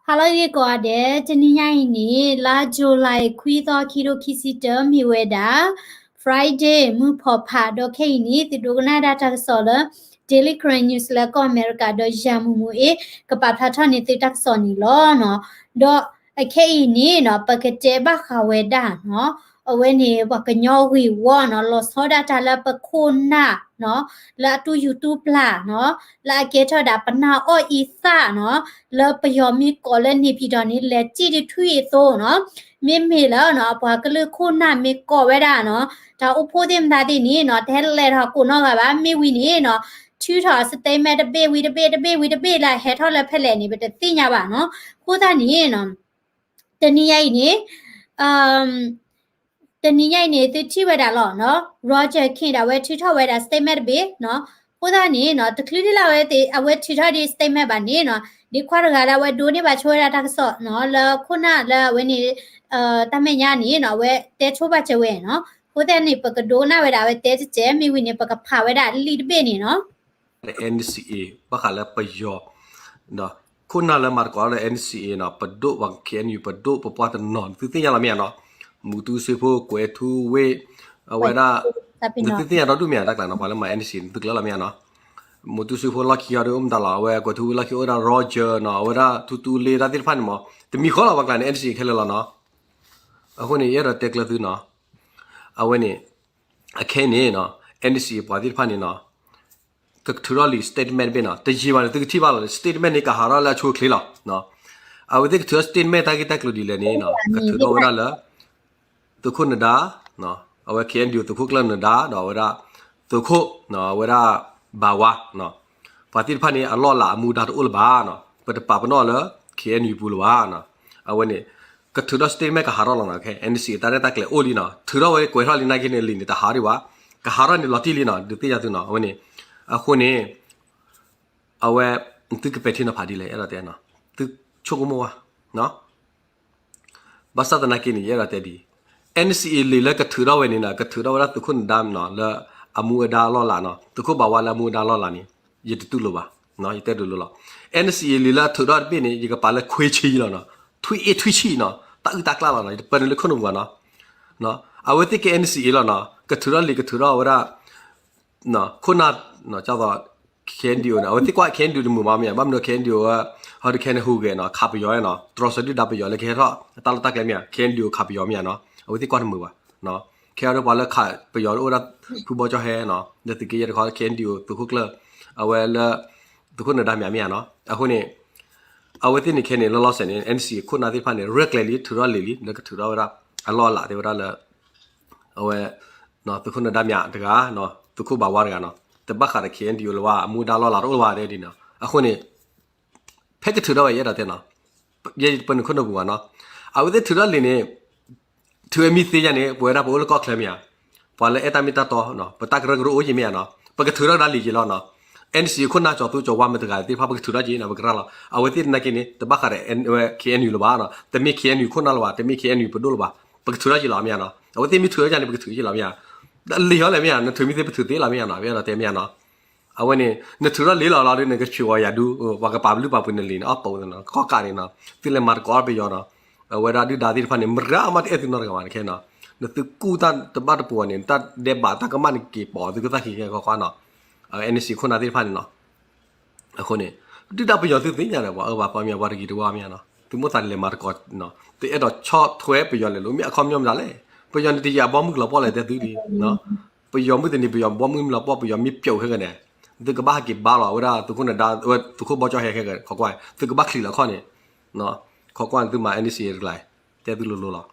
ဟါလၢအဂ့ၤကိးဂၤဒဲး, တနံၤညါအံၤန့ၣ် လါ July ခွံသီ ခံကထိခံဆံတၢ မ့ၢ်ဝဲဒၣ် Friday မုၢ်ဖီဖး ဒီးခဲအံၤန့ၣ် သုဒိကနၣ်ဒၣ်တၢ်ကစီၣ်လၢ Daily Karen News လၢကီၢ်အမဲရကၤ ဒီးယၤမူးမူးအ့ၣ် ကပာ်ဖျါထီၣ်န့ၢ်သုတၢ်ကစီၣ်န့ၣ်လီၤ. ဒီးအခဲအံၤန့ၣ်နီၤ ပကတဲဘၣ်ဃးဝဲဒၣ်နီၤ အဝဲန့ၣ် ပှၤကညီဂ့ၢ်ဝီနီၤ လီၤဆီဒၣ်တၢ်လၢပခိၣ်နၢ်နီၤ လၢအတူၢ်ယူၤတူၢ်ပျၢ်နီၤ လၢအကဲထီၣ်ဒၣ်ပနၢ်အီၣ်အံသၣ်နီၤ လၢပယီၤမ့ၢ်ကိးလၢန့ၣ်ဖံးဒီးန့ၣ် လဲၤစံၣ်တထွံၣ်အသိးနီၤ မ့မ့ၢ်လၢနီၤ ပှၤကလုာ်ခိၣ်နၢ်မ့ၢ်ကိးဝဲဒၣ်နီၤ တၢ်အိၣ်ဖှိၣ်သ့ၣ်မတၤသ့ၣ်န့ၣ်နီၤ တဟဲလဲၤထီၣ်ကိးနီတဂၤဘၣ် မ့ၢ်ဝံၤန့ၣ်နီၤ ထုးထီၣ် statement တဘ့ၣ်ဝံၤတဘ့ၣ် တဘ့ၣ်ဝံၤတဘ့ၣ်လၢဟဲထီၣ်လၢဖဲလဲၣ်န့ၣ် ပတသ့ၣ်ညါဘၣ်နီၤ အဃိသတးန့ၣ်နီၤ တနံၤညါအံၤန့ၣ် တနံၤညါအံၤန့ၣ် သုထံၣ်ဝဲဒၣ်လီၤနီၤ Roger Khin ဒၣ်ဝဲထုးထီၣ်ဝဲဒၣ် statement တဘ့ၣ်နီၤ အဃိသတးန့ၣ်နီၤ တချုးဒ်လၢအဝဲထုးထီၣ်ဒံး statement ဘၣ်န့ၣ်နီၤ ဒ်ခွါတဂၤလၢအဝဲဒိးန့ၢ်ဘၣ်ဆိဝဲဒၣ်တၢ်ကစီၣ်နီၤ လၢခိၣ်နၢ်လၢအဝဲန့ၣ် တၢ်မဲာ်ညါန့ၣ်နီၤ အဝဲတဲဆိဘၣ်စၢၤဝဲနီၤ အဃိသတးန့ၣ် ပကဒိကနၣ်ဝဲဒၣ်အဝဲတဲတစဲး မ့ၢ်ဝံၤန့ၣ် ပကဖးဝဲဒၣ်လံာ်တဘ့ၣ်န့ၣ်နီၤ NCA ဘၣ်ဃးလၢပယီၤ ခိၣ်နၢ်လၢမၤသကိးလၢ NCA နီၤ ပဒိၣ်ပှၤ KNU ပဒိၣ်ပပှၢ်တနီၤ သုသ့ၣ်ညါလီၤမ့ၢ်ဧါနီၤ မူတူစ့ဖိ ကွဲးထူဝ့ၢ် အဝဲဒၣ် နသုသ့ၣ်ညါဒီဒူၣ်မ့ၢ်ဧါ တၢ်ကျါနီၤ ပှၤလၢမၤ NCA နသုကျၢၤလီၤမ့ၢ်ဧါနီၤ မူတူစ့ဖိလီၢ်ခံအီၤဒီးအိၣ်မတၤလီၤ အဝဲကွဲးထူဝ့ၢ်လီၢ်ခံအိၣ်ဝဲဒၣ် Roger နီၤ အဝဲဒၣ်ထူတူလ့တၢ်သ့ၣ်တဖၣ်န့ၣ်မး တမံၤဃီလီၤ ပှၤကျါန့ၣ် NCA ခဲလၢာ်လီၤနီၤ အဃိန့ၣ် ယအဲၣ်ဒိးတဲကျၢၤသုနီၤ အဝဲန့ၣ် အခဲအံၤန့ၣ်နီၤ NCA ပှၤသ့ၣ်တဖၣ်န့ၣ်နီၤ ကထုးထီၣ်လံာ် statement တဘ့ၣ်နီၤ တယံာ်ဘၣ်န့ၣ် သုကထံၣ်ဘၣ်လီၤ statement န့ၣ် ကဟးထီၣ်လၢအဆိအချ့လီၤ အဝဲသ့ၣ်ကထုးထီၣ် statement တၢ်ဂ့ၢ်တၢ်ကျိၤဒ်လဲၣ်န့ၣ်နီၤ ကထုးထီၣ်ဝဲဒၣ်လၢ သုးခိၣ်နဒါ အဝဲ KNDO သုးခိၣ်ကျၢၢ်နဒါ ဒီးအဝဲဒၣ် သုးခိၣ် အဝဲဒၣ် ဘၣ်ဝါ ပှၤသ့ၣ်တဖၣ်န့ၣ် အလီၢ်အလၤအမူဒါတအိၣ်လၢၤဘၣ်နီၤ ပတပာ်ပနီၣ်လၢ KNU ပူၤလၢၤဘၣ်နီၤ အဝဲန့ၣ် ကထုးထီၣ် statement ကဟးထီၣ်လီၤနီၤ ခဲ NCA တၢ်ရဲၣ်တၢ်ကျဲၤအိၣ်လံနီၤ ထုးထီၣ်ဝဲကွဲးထီၣ်လံနာ်က့န့ၣ် လံာ်န့ၣ် တဟးဒံးဘၣ် ကဟးထီၣ်န့ၣ်လီၤတံၢ်လံနီၤ ဒုးသ့ၣ်ညါသုနီၤ အဝဲန့ၣ် အဃိန့ၣ် အဝဲ သုကပဲာ်ထံနီၤဖးဒ်လဲၣ် အဲၣ်ဒိးတဲနီၤ သုဆိကမိၣ်ဝဲ ဘၣ်ဆၣ်သနာ်က့န့ၣ် ယအဲၣ်ဒိးတဲဒ်အံၤ NCA လံာ်လၢကထုးထီၣ်ဝဲန့ၣ်နီၤ ကထုးထီၣ်ဝဲဒၣ်သုးခိၣ်နဒါနီၤ လၢအမူအဒါအလီၢ်အလၤနီၤ သုးခိၣ်ဘၣ်ဝါလၢအမူအဒါအလီၢ်အလၤန့ၣ် ယတတူၢ်လိာ်ဘၣ် ယတဲဒိးလိာ်လီၤ NCA လံာ်လၢအထုးထီၣ်တဘ့ၣ်န့ၣ် ယကပာ်လၢခွ့ဆံလီၤနီၤ ထွံၣ်အ့ၣ်ထွံၣ်ဆံနီၤ တၢ်အုၣ်တၢ်ကျၢ်လီၤနီၤ ယတပၢနုာ်လၢခိၣ်နူာ်ပူၤဘၣ်နီၤ အဝဲသ့ၣ်ကဲ NCA လီၤနီၤ ကထုးထီၣ်လံာ်ကထုးထီၣ်ဝဲဒၣ် ခိၣ်နၢ် KNDO န့ၣ် အဝဲသ့ၣ်ကွၢ် KNDO တမုာ်ဘၣ်မ့ၢ်ဧါ ဘၣ်မနုၤ KNDO ဟီဒုးခဲန့ၣ်ဟူးဂဲၤနီၤ ခးပယီၤနီၤ တြီဆၢဒုၣ်ဒါပယီၤလၢကဟဲထီၣ် တၢ်လီၢ်တၢ်ကျဲမ့ၢ်ဧါ KNDO ခးပယီၤမ့ၢ်ဧါနီၤ အဝဲသ့ၣ်ကွၢ်တမုာ်ဘၣ် ခဲအံၤဒီးပှၤလၢခးပယီၤအိၣ်ဒၣ်ဖုဘီကၠီဟဲနီၤ လၢသုးက့ယဲၢ်တခီ KNDO သုးခိၣ်ကျၢၢ် အဝဲလၢ သုးခိၣ်နဒါမ့ၢ်ဧါမ့ၢ်ဧါနီၤ အဃိန့ၣ် အဝဲသ့ၣ်န့ၣ်ခဲန့ၣ် လီၤလီၤဆဲးန့ၣ် NCA ခိၣ်နၢ်သ့ၣ်တဖၣ်န့ၣ် ရဲၣ်ကျဲၤလံ ထုးထီၣ်လံာ်လံ လၢကထုးထီၣ်ဝဲဒၣ် အလီၢ်အလၤတဲဝဲဒၣ်လၢ အဝဲ သုးခိၣ်နဒါမ့ၢ်တဂၤ သုးခိၣ်ဘၣ်ဝါတဂၤနီၤ တဘၣ်ဃးဒီး KNDO လၢၤဘၣ် အမူဒါလီၢ်လၤတအိၣ်လၢၤဘၣ်တဲဒ်နီၤ အဃိန့ၣ် ဖဲကထုးထီၣ်ဝဲယအဲၣ်ဒိးတဲနီၤ ယဲယတပၢနုာ်ခိၣ်နူာ်ပူၤဘၣ်နီၤ အဝဲသ့ၣ်ထုးထီၣ်လံာ်န့ၣ် ထုးဝဲမ့ၢ်သ့ယါန့ၣ် ပဝဲဒၣ်ပအိၣ်လၢကီၢ်ချၢမ့ၢ်ဧါ ပှၤလၢအဲၣ်တၢ်မ့ၢ်တၢ်တီ ပတၢ်ကရၢကရိအိၣ်က့ၤမ့ၢ်ဧါနီၤ ပကထုးထီၣ်ကဒါလံာ်က့ၤလီၤနီၤ NCA ခိၣ်နၢ်ကၠီၤသူကၠီၤဝါမတၤတဂၤသ့ၣ်တဖၣ် ပကထုးထီၣ်က့ၤနီၤ ပကရၢ်လီၤ အဝဲသ့ၣ်နာ်က့န့ၣ် တဘၣ်ဃးဒီး KNU လၢၤဘၣ်နီၤ တမ့ၢ် KNU ခိၣ်နၢ်လၢၤဘၣ် တမ့ၢ် KNU ပဒိၣ်လၢၤဘၣ် ပကထုးထီၣ်က့ၤလီၤမ့ၢ်ဧါနီၤ အဝဲသ့ၣ်မ့ၢ်ထုးထီၣ်ယါန့ၣ် ပကထုးက့ၤလီၤမ့ၢ်ဧါ လံာ်ဟီလဲၣ်မ့ၢ်ဧါ နထုးမ့ၢ်သ့ပထုးသ့လီၤမ့ၢ်ဧါနီၤ ပအဲၣ်ဒိးတဲမ့ၢ်ဧါနီၤ အဝဲန့ၣ် နထုးထီၣ်လံာ်လီၤလီၤဒီး နကဆှၢအီၤယၤဒု ပှၤကပာ်လုၢ်ပာ်ပှ့ၤနလံာ်န့ၣ် အီၣ်ပိာ်သနီၤ ကီၢ်ကးန့ၣ်နီၤ သုလဲၤမၤသကိးပယီၤနီၤ အဝဲဒၣ်ဒုၣ်ဒါသ့ၣ်တဖၣ်န့ၣ် မရၢမးတအဲၣ်သုနီတဂၤဘၣ်န့ၣ်ခဲနီၤ နသုကူၣ်တၢ်တဘၣ်တပူၤဘၣ်န့ၣ် တၢ်ဒဲးဘးတၢ်ကမၣ်န့ၣ်က့ၤပိာ်သုကသၣ်ခံခဲကွၢ်ကွၢ်နီၤ NCA ခိၣ်နၢ်သ့ၣ်တဖၣ်န့ၣ်နီၤ အဃိန့ၣ် ဒုၣ်ဒါပယီၤသုသ့ၣ်ညါဒီး ပှၤအၢပှၤသီမ့ၢ်ဧါ ပှၤတဂ့ၤတဝါမ့ၢ်ဧါနီၤ သုမိၣ်သးလဲၤမၤသကိး သုအဲၣ်ဒိးဆီၣ်ထွဲပယီၤလဲၤလိာ် မ့ၢ်အခီပညီမတၤလဲၣ် ပယီၤန့ၣ်တယံာ်အဘီမုၢ်ကလီၤပှီၢ်လဲၣ်တဲသုဒ် ပယီၤမုၢ်တနံၤ ပယီၤဘီမုၢ်မ့ၢ်လီၤပှီၢ် ပယီၤမ့ၢ်ပျိးခဲကနံၣ် သုကဘၣ်ဟဲက့ၤဘါလီၤ အဝဲဒၣ်သုးခိၣ်နဒါ သုးခိၣ်ဘီကၠီဟဲခဲကနံၣ် ခိးကွၢ် သုကဘၣ်ချံးလီၤခီၣ်န့ၣ် ခိးကွၢ်န့ၣ် သုမၤ NCA တကျါ တဲသုလိၤလိၤလီၤ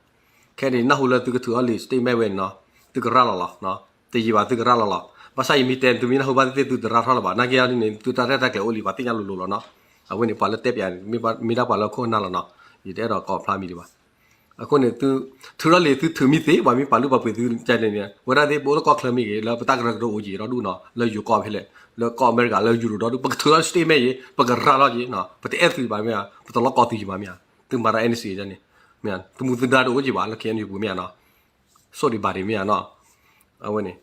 ခဲန့ၣ် နၢ်ဟူလၢသုကထုးအီၤလံာ် statement ဝဲန့ၣ်နီၤ သုကရၢ်လီၤလီၤ တယံာ်ဘၣ်သုကရၢ်လီၤလီၤ ဘၣ်ဆၣ်ယမ့ၢ်တဲသုမ့ၢ်နၢ်ဟူဘၣ်သ့ၣ်သ့ၣ် သုတရၢ်ထီၣ်လၢၤဘၣ် နာ်က့အီၤဒ်န့ၣ် သုတၢ်ရဲၣ်တၢ်ကျဲၤအိၣ်လံ ပှၤသ့ၣ်ညါလိၤလိၤလီၤနီၤ အဝဲန့ၣ် ပှၤလၢတဲပၠးန့ၣ် မ့ၢ်ဒၣ်ပှၤလၢခိၣ်နၢ်လီၤနီၤ ယတအဲၣ်ဒိးကိးဖျါမံၤဒံးဘၣ် အဃိန့ၣ် သုထုးထီၣ်လံာ် သုထုးမ့ၢ်သ့ ပှၤမ့ၢ်ပာ်လုၢ်ပာ်ပှ့ၤသုကန့ၣ် ဝဲဒၣ်သ့ၣ် ပအိၣ်လၢကီၢ်ချၢမ့ၢ်ဂ့ၤ လၢပတၢ်ကရၢကရိအိၣ်က့ၤဒီဒူၣ်နီၤ လၢယိၤကီၢ်ဖဲလဲၣ် လၢကီၢ်အမဲရကၤ လၢယူရိၤဒီဒူၣ် ပကထုးထီၣ် statement ယ့ၤ ပကရၢ်လီၤယ့ၤနီၤ ပတအဲၣ်သုဘၣ်မ့ၢ်ဧါ ပတလီၤကီသုယံၤဘၣ်မ့ၢ်ဧါ သုမၤတၢ် NCA န့ၣ် မ့ၢ်သုမူသုဒါတအိၣ်က့ၤဘၣ် လၢ KNU ပူၤမ့ၢ်ဧါနီၤ ဆိၣ်ဒံးဘၣ်ဒံးမ့ၢ်ဧါနီၤ အဝဲန့ၣ်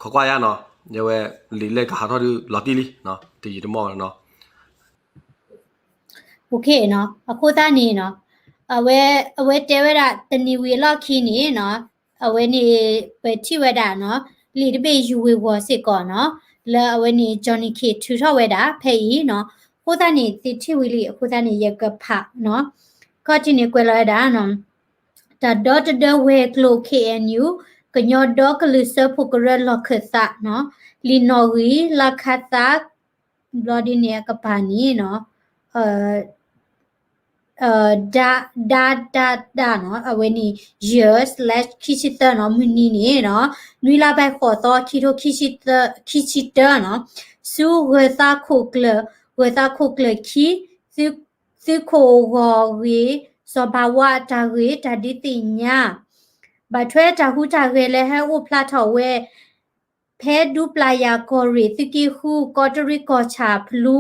ခိးကွၢ်ယါနီၤ ယဝဲ လံာ်လဲၢ်ကဟးထီၣ်ဒုးလီၤတံၢ်လံ တယံာ်တမီၢ်နီၤ နီၤ, အဃိသတးန့ၣ်နီၤ, အဝဲ, အဝဲတဲဝဲဒၣ်တနံၤဝံၤအလီၢ်ခံန့ၣ်နီၤ, အဝဲန့ၣ် ပထံၣ်ဝဲဒၣ်နီၤ, လံာ်တဘ့ၣ်ယုၢ်ဝ့ၤဝီၤစ့ၢ်ကီးနီၤ, လၢအဝဲန့ၣ် Johnny K ထုးထီၣ်ဝဲဒၣ်ဖဲအံၤနီၤ, အဃိသတးန့ၣ် သုထံၣ်ဝံၤလံ အဃိသတးန့ၣ် ယကဖးနီၤ, ခီၣ်ထံးန့ၣ်ကွဲးလီၤဝဲဒၣ်နီၤ, တၢ်ဒီတဒၢဝဲၤကျိၤ K N U ကညီဒီကလုာ်စၢဖှိၣ်ကရၢလီၢ်ခၢၣ်သးနီၤ, လံာ်နီၣ်ဂံၢ် လါခါသါ, ဘျီဒ်န့ၣ်အကပၤန့ၣ်နီၤ, ဒ, ဒ, ဒ, ဒနီၤ, အဝဲန့ၣ် ယဲၢ် slash ခံဆံသၢနီၤ, မုၢ်နံၤန့ၣ်နီၤ, နွံလါဘၢၣ်ဃိးသီ ခံထိခံဆံသၢ, ခံဆံတၢနီၤ, ဆူဂၢၤသးခိၣ်ကျၢၢ်, ဂၢၤသးခိၣ်ကျၢၢ်ခံ, သုးခိၣ်ဂီၢ်ဂ့ၤ စီၤဘၣ်ဝါတၢ်ဂ့ၢ်တၢ်ဒုးသ့ၣ်ညါ, ဘၣ်ထွဲတၢ်ဟူးတၢ်ဂဲၤလၢဟဲအိၣ်ဖျါထီၣ်ဝဲ ဖဲဒူပျၢ်ယၢ်ကီၢ်ရ့ၣ် သုးက့ဃု ကီးတရံးကီၢ်ဆၣ်ဖလူ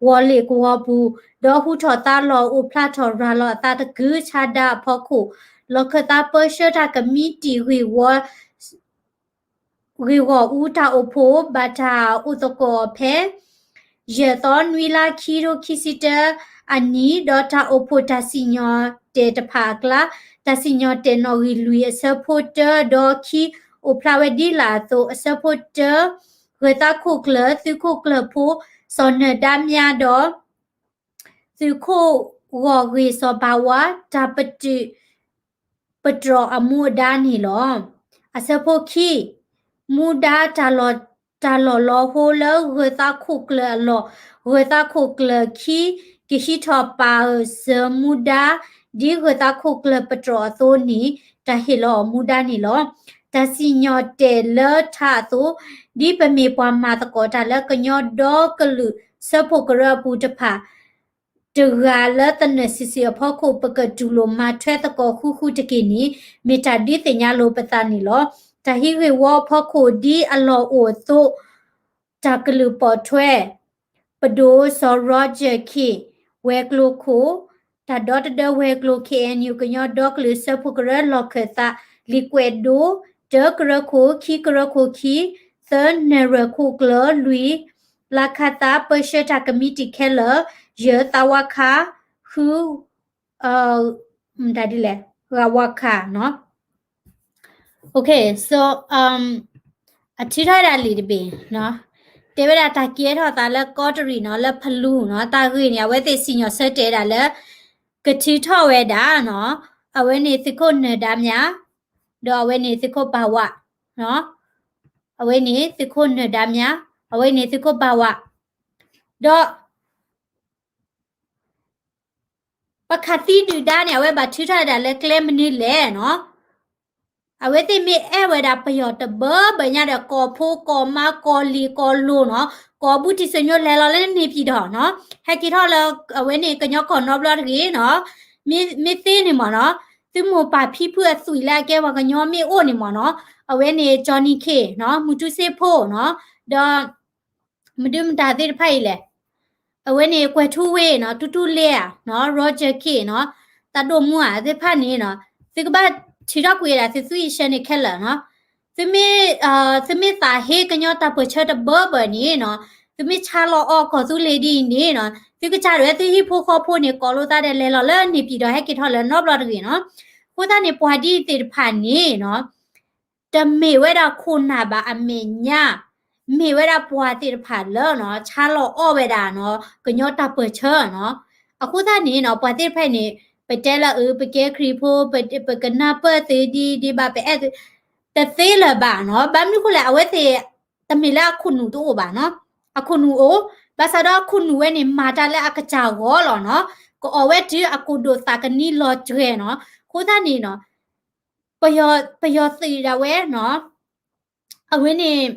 ဝီၤလ့ၣ်ကဝီၤပူၤ, ဒီးဟူထီၣ်သါလီၤအိၣ်ဖျါထီၣ်ရၤလီၤအသးတကုၤဆါဒါအဖီခိၣ်, လီၢ်ခၢၣ်သးပၢဆှၢတၢ်ကမံးတံာ်ဂ့ၢ်ဂီၢ်, ဂ့ၢ်ဂီၢ်အူတၢ်အိၣ်ဖှိၣ် ဘၣ်တၢ်အိၣ်သကိးအီၤဖဲ ယဲၢ်သီ နွံလါ ခံထိခံဆံတၢအနံၤ, ဒီးတၢ်အိၣ်ဖှိၣ်တၢ်စံၣ်ညီၣ်တဲာ်တဖၣ်အကျါ, တၢ်စံၣ်ညီၣ်တဲာ်နီၣ်ဂံၢ်လွံၢ်အဆၢဖိတၢ ဒီးခံ အိၣ်ဖျါဝဲဒ်လာ်အသိး, အဆၢဖိတၢ, ဂၢၤသးခိၣ်ကျၢၢ် သုးခိၣ်ကျၢၢ်ဖိ စီၤနၢၤဒါမြါ ဒီး သုးခိၣ်ဂီၢ်ဂ့ၤစီၤဘၣ်ဝါ တၢ်ပတုာ် ပတြီၢ်အမူအဒါန့ၣ်လီၤ. အဆၢဖိခံ, မူဒါတၢ်လီၢ်, တၢ်လီၢ်လီၤဟိလၢဂၢၤသးခိၣ်ကျၢၢ်အလီၢ်, ဂၢၤသးခိၣ်ကျၢၢ်ခံ ကဟံးထီၣ်ပာ်အၢၣ်စၢၤမူဒါ ဒ်ဂၢၤသးခိၣ်ကျၢၢ်ပတြီၢ်အသိးန့ၣ် တၢ်ဟ့ၣ်လီၤအီၤမူဒါန့ၣ်လီၤ. တၢ်စံၣ်ညီၣ်တဲာ်လၢထးအသိး, ဒ်ပမ့ၢ်ပှၤမၤသကိးတၢ်လၢကညီဒီကလုာ်စၢဖှိၣ်ကရၢအပူၤတဖၣ် တဂၤလၢသနၢၣ်ဆံးဆံးအဖီခိၣ် ပကတူၢ်လိာ်မၤထွဲသကိးဃူဃူတက့ၢ်န့ၣ် မ့ၢ်တၢ်ဒုးသ့ၣ်ညါလိာ်ပသးန့ၣ်လီၤ. တၢ်ဟံးဂ့ၢ်ဝီအဖီခိၣ်ဒ်အလီၢ်အိၣ်အသိး, တၢ်ကလုၢ်ပိာ်ထွဲ ပဒိၣ်စီၤ Roger K ဝဲၤကျိၤခိၣ်, တၢ်ဒီတဒၢဝဲၤကျိၤ K N U ကညီဒီကလုာ်စၢဖှိၣ်ကရၢလီၢ်ခၢၣ်သး လံာ်ကွဲးဒိ, တၢကရၢခိၣ်, ခံကရၢခိၣ်ခံ, သၢနၢ်ရွဲၣ်ခိၣ်ကျၢၢ်, လွံၢ် လါခါသါ ပၢဆှၢတၢ်ကမံးတံာ်ခဲလၢာ်, ယဲၢ် သးဝါခါ, ဃု မတၤဒ်လဲၣ်, ဂၤဝါခါနီၤ. Okay, so, um, အထုးထီၣ်ဝဲဒၣ်လံာ်တဘ့ၣ်, တဲဝဲဒၣ်တၢ်ကဲထီၣ်သးလၢကီးတရံးနီၤ, လၢဖလူနီၤ, တၢ်ဂ့ၢ်န့ၣ် အဝဲသ့ၣ်စံၣ်ညီၣ်ဆၢတဲာ်ဝဲဒၣ်လၢ ကထုးထီၣ်ဝဲဒၣ်နီၤ, အဝဲန့ၣ်သုးခိၣ်နၢၤဒါမြါ, ဒီးအဝဲန့ၣ်သုးခိၣ်ဘၣ်ဝး, အဝဲန့ၣ်သုးခိၣ်နၢၤဒါမြါ, အဝဲန့ၣ်သုးခိၣ်ဘၣ်ဝး, ဒီး ပခးသံဒုၣ်ဒါန့ၣ် အဝဲဘၣ်ထုးထီၣ်ဝဲဒၣ်လၢကျဲမနုၤလဲၣ်နီၤ. အဝဲသ့ၣ်မ့ၢ်အဲၣ်ဝဲဒၣ်ပယီၤတဘၢဘၢညါဒီး ကီၢ်ဖိကီၢ်မါ ကီၢ်လံၢ်ကီၢ်လိၤနီၤ, ကီၢ်ဘူးတံၢ်စၢညိလဲၤလီၤလၢန့ၣ်ပံၤဒီးနီၤ, ဟဲက့ၤထီၣ်လၢအဝဲန့ၣ်ကညီကီၢ်နီတဘျီတဂ့ၤနီၤ. မ့ၢ်သ့န့ၣ်မ့ၢ်နီၤ, သုမိၢ်ပၢ်ဖံဖုအသွံၣ်လၢအကဲပှၤကညီမ့ၢ်အိၣ်န့ၣ်မ့ၢ်နီၤ, အဝဲန့ၣ် Johnny K နီၤ, မူတူစ့ဖိနီၤ, ဒီး မဒုမတၤသ့ၣ်တဖၣ်အံၤလဲၣ်, အဝဲန့ၣ်ကွဲၤထူဝ့နီၤ, တူတူလ့ဧါနီၤ, Roger K နီၤ, တၢ်ဒိၣ်မူဧါသ့ၣ်တဖၣ်န့ၣ်နီၤ, သုကဘၣ်ထုးထီၣ်ကွံာ်ဝဲဒၣ်သုသွံၣ်အဆၢန့ၣ်ခဲလၢာ်နီၤ. သုမ့ၢ်, သုမ့ၢ်သးဟ့ကညီတၢ်ပၢၢ်ဆၢတဘၢဘၢန့ၣ်နီၤ, သုမ့ၢ်ဆါလီၤအီၣ်ကီၢ်သူလ့ၤဒ်အံၤန့ၣ်နီၤ, သုကစၢ်ဒၣ်ဝဲသုဟံၣ်ဖိဃီဖိန့ၣ် ကိးလိာ်သးဒီးလဲၤလီၤလၢန့ၣ်ပံၤဒီးဟဲက့ၤထီၣ်လၢနီတဘျီတဂ့ၤနီၤ. အဃိသတးန့ၣ် ပှၤဒ်အံၤသ့ၣ်တဖၣ်န့ၣ်နီၤ တမ့ၢ်ဝဲဒၣ်ခိၣ်နၢ်ဘၣ်အမဲာ်ညါ, မ့ၢ်ဝဲဒၣ်ပှၤသ့ၣ်တဖၣ်လၢနီၤ ဆါလီၤအီၣ်ဝဲဒၣ်နီၤ ကညီတၢ်ပၢၢ်ဆၢနီၤ. အဃိသတးန့ၣ်နီၤ ပှၤသ့ၣ်တဖၣ်န့ၣ် ပတဲလၢအၢ ပကဲခရံာ်ဖိ, ပ, ပကနၢ်ပၢၢ်သုဒ်ဒ်ဘၣ် ပအဲၣ်သု, တသ့လၢၤဘၣ်နီၤ. ဘၣ်မနုၤဃိလဲၣ် အဝဲသ့ၣ် တမ့ၢ်လၢအခိၣ်နူာ်တအိၣ်ဘၣ်နီၤ. အခိၣ်နူာ်အိၣ်, ဘၣ်ဆၣ်ဒီးအခိၣ်နူာ်ဝဲန့ၣ် မၤတၢ်လၢအကစၢ်ဂီၢ်လီၤနီၤ. ကအီၣ်ဝဲတုၤအကိၣ်ဒိၣ်သးကနံလီၤတြဲၤနီၤ. အဃိသတးန့ၣ်နီၤ ပယီၤ, ပယီၤသုးဒၣ်ဝဲနီၤ, အဝဲန့ၣ်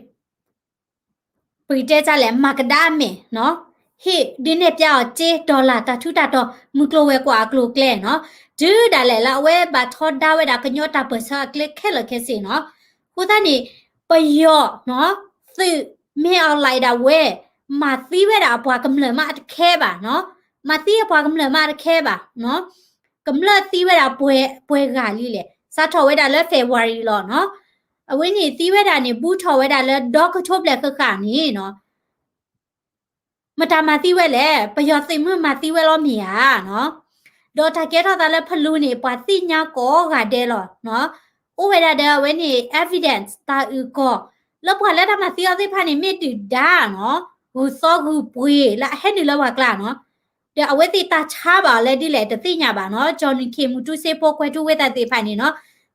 ပကတဲတၢ်လဲၣ် မၤကဒါအမဲာ်နီၤ, ဟ့ၣ်ဒုးနဲၣ်ပျါအီၤစ့ dollar တၢ်ထူးတၢ်တီၤ မုၢ်ကျိၤဝဲၤကွာ်အကျိၤအကျဲနီၤ, တုၤဒၣ်လဲာ်လၢအဝဲဘၣ်ထီဒါဝဲဒၣ်ကညီတၢ်ပၢၢ်ဆၢအကျဲခဲလၢာ်ခဲဆ့နီၤ. အဃိသတးန့ၣ် ပယီၤနီၤ, သုးမ့ၢ်အီၤလဲၣ်ဒၣ်ဝဲ မၤသံဝဲဒၣ်အပှၤကမျၢၢ်မးအတခဲဘၣ်နီၤ, မၤသံအပှၤကမျၢၢ်မးအတခဲဘၣ်နီၤ. ကမျၢၢ်သံဝဲဒၣ်ပှဲၤ, ပှဲၤဂၤလံလဲၣ်, စးထီၣ်ဝဲဒၣ်လၢ February လီၤနီၤ. အဝဲန့ၣ်သံဝဲဒၣ်န့ၣ် ဘူးထီၣ်ဝဲဒၣ်လၢဒီကထိဘျဲၣ်ဃၣ်ဃၣ်န့ၣ်နီၤ. မတၤမၤသံဝဲလဲၣ်, ပယီၤသုးမုၢ်မၤသံဝဲလီၤမ့ၢ်ဧါနီၤ. ဒီးတၢ်ကဲထီၣ်သးလၢဖလူန့ၣ် ပှၤသ့ၣ်ညါကိးဂၤဒဲးလီၤနီၤ. အိၣ်ဝဲဒၣ်ဒီးအဝဲန့ၣ် evidence တၢ်အုၣ်ကီၤ လၢပှၤလၢတၢ်မၤသံအီၤသ့ၣ်တဖၣ်န့ၣ် မ့ၢ်ဒုၣ်ဒါနီၤ, ဂုၤသီဂုၤပှ့ၤလၢအဟဲနုာ်လၢပှၤကျါနီၤ. ဒီးအဝဲသ့ၣ်တၢ်ဆါဘၣ်အီၤလၢဒ်လဲၣ်တသ့ၣ်ညါဘၣ်နီၤ. Johnny K မူတူစ့ဖိ ကွဲၤထူဝ့သးသ့ၣ်တဖၣ်န့ၣ်နီၤ,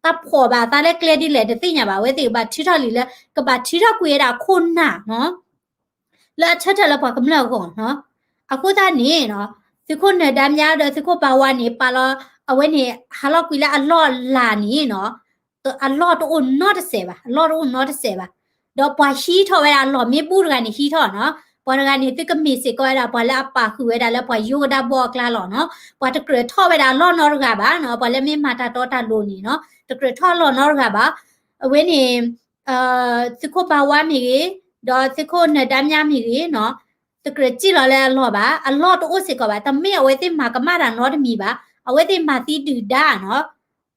တၢ်ဖီၣ်ဘၣ်အသးလၢကျဲဒ်လဲၣ်တသ့ၣ်ညါဘၣ်. အဝဲသ့ၣ်ကဘၣ်ထုးထီၣ်လံာ်လၢ ကဘၣ်ထုးထီၣ်ကွံာ်ဝဲဒၣ်ခိၣ်နၢ်နီၤ လၢအဆၢထၢၣ်လၢပှၤကမျၢၢ်အဂီၢ်နီၤ. အဃိသတးန့ၣ်နီၤ, သုးခိၣ်နၢၤဒါမြဒီးသုးခိၣ်ဘၣ်ဝါန့ၣ် ပာ်လီၤ အဝဲန့ၣ် ဟးလီၤကွံာ်လၢအလီၢ်အလၤန့ၣ်နီၤ, အလီၢ်တအိၣ်နီတစဲးဘၣ်, အလီၢ်တအိၣ်နီတစဲးဘၣ်. ဒီးပှၤဟံးထီၣ်ဝဲဒၣ်အလီၢ်မ့ၢ်ဘူးတဂၤန့ၣ်ဟံးထီၣ်နီၤ. ပှၤတဂၤန့ၣ် သုကမ့ၢ်စ့ၢ်ကီးဝဲဒၣ် ပှၤလၢအပာ်ဃုာ်ဝဲဒၣ်လၢပှၤယိကဒါဘီအကျါလီၤနီၤ. ပှၤတကြၢးထီၣ်ဝဲဒၣ်အလီၢ်နီတဂၤဘၣ်နီၤ. ပှၤလၢမ့ၢ်မၤတၢ်တီတၢ်လိၤန့ၣ်နီၤ, တကြၢးထီၣ်အလီၢ်နီတဂၤဘၣ်. အဝဲန့ၣ် သုးခိၣ်ဘၣ်ဝါမ့ၢ်ဂ့ၤ, ဒီးသုးခိၣ်နၢၤဒါမြမ့ၢ်ဂ့ၤနီၤ, တကြၢးစံၣ်လီၤလၢအလီၢ်ဘၣ်, အလီၢ်တအိၣ်စ့ၢ်ကီးဘၣ်. တမ့ၢ်အဝဲသ့ၣ်မၤကမၣ်တၢ်နီတမံၤဘၣ်, အဝဲသ့ၣ်မၤသံဒုၣ်ဒါနီၤ.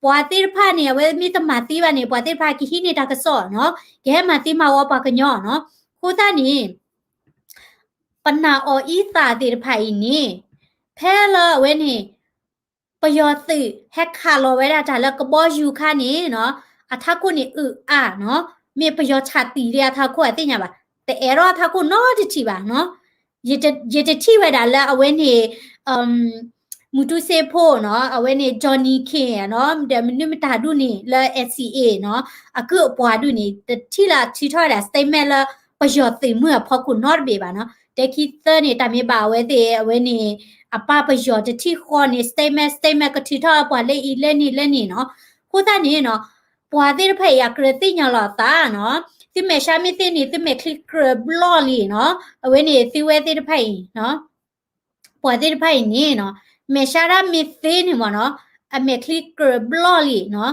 ပှၤသ့ၣ်တဖၣ်န့ၣ် အဝဲမ့ၢ်တမၤသံဘၣ်န့ၣ် ပှၤသ့ၣ်တဖၣ်ကဟံးန့ၢ်တၢ်ကစီၣ်နီၤ, ကဟဲမၤသံမၤဝီပှၤကညီနီၤ. အဃိသတးန့ၣ် ပနာ်အီၤအံသၣ်သ့ၣ်တဖၣ်အံၤန့ၣ် ဖဲလၢအဝဲန့ၣ် ပယီၤသုးဟဲခးလီၤဝဲဒၣ်တၢ်လၢကဘီယူၤခါန့ၣ်နီၤ, အထးခိၣ်န့ၣ်အုၣ်အါနီၤ, မ့ၢ်ပယီၤဆးတံၢ်လၢအထးခိၣ်အသ့ၣ်ညါဘၣ်, တအဲၣ်ဒိးအထးခိၣ်နီတထံၣ်ဘၣ်နီၤ. ယတထံၣ်ဝဲဒၣ်လၢအဝဲန့ၣ် မူတူစ့ဖိနီၤ, အဝဲန့ၣ် Johnny K နီၤ, ဒီးမနုၤမတၤဒူၣ်န့ၣ် လၢ NCA နီၤ, အကုၢ်အပှၤဒူၣ်န့ၣ် တထံၣ်လၢအထုးထီၣ်ဝဲဒၣ် statement လၢပယီၤသုးမုၢ်အဖီခိၣ်နီတဘ့ၣ်ဘၣ်နီၤ. တဲခံသၢန့ၣ် တၢ်မ့ၢ်ဘၣ်အဝဲသ့ၣ် အဝဲန့ၣ် အပၢ်ပယီၤတထံၣ်ဃီန့ၣ် statement statement ကထုးထီၣ်ပှၤလၢအံၤလၢန့ၣ်လၢန့ၣ်နီၤ. အဃိသတးန့ၣ်နီၤ ပှၤသ့ၣ်တဖၣ်အံၤအကြၢးသ့ၣ်ညါလီၤအသးနီၤ, သုမဲာ်ဆှးမ့ၢ်သ့န့ၣ် သုမဲာ်ချံကြၢးဘျီၣ်လံနီၤ. အဝဲန့ၣ် သုဝဲသ့ၣ်တဖၣ်အံၤ ပှၤသ့ၣ်တဖၣ်အံၤန့ၣ်နီၤ, မဲာ်ဆှးဒၣ်မ့ၢ်သ့န့ၣ်မ့ၢ်နီၤ, အမဲာ်ချံကြၢးဘျီၣ်လံနီၤ.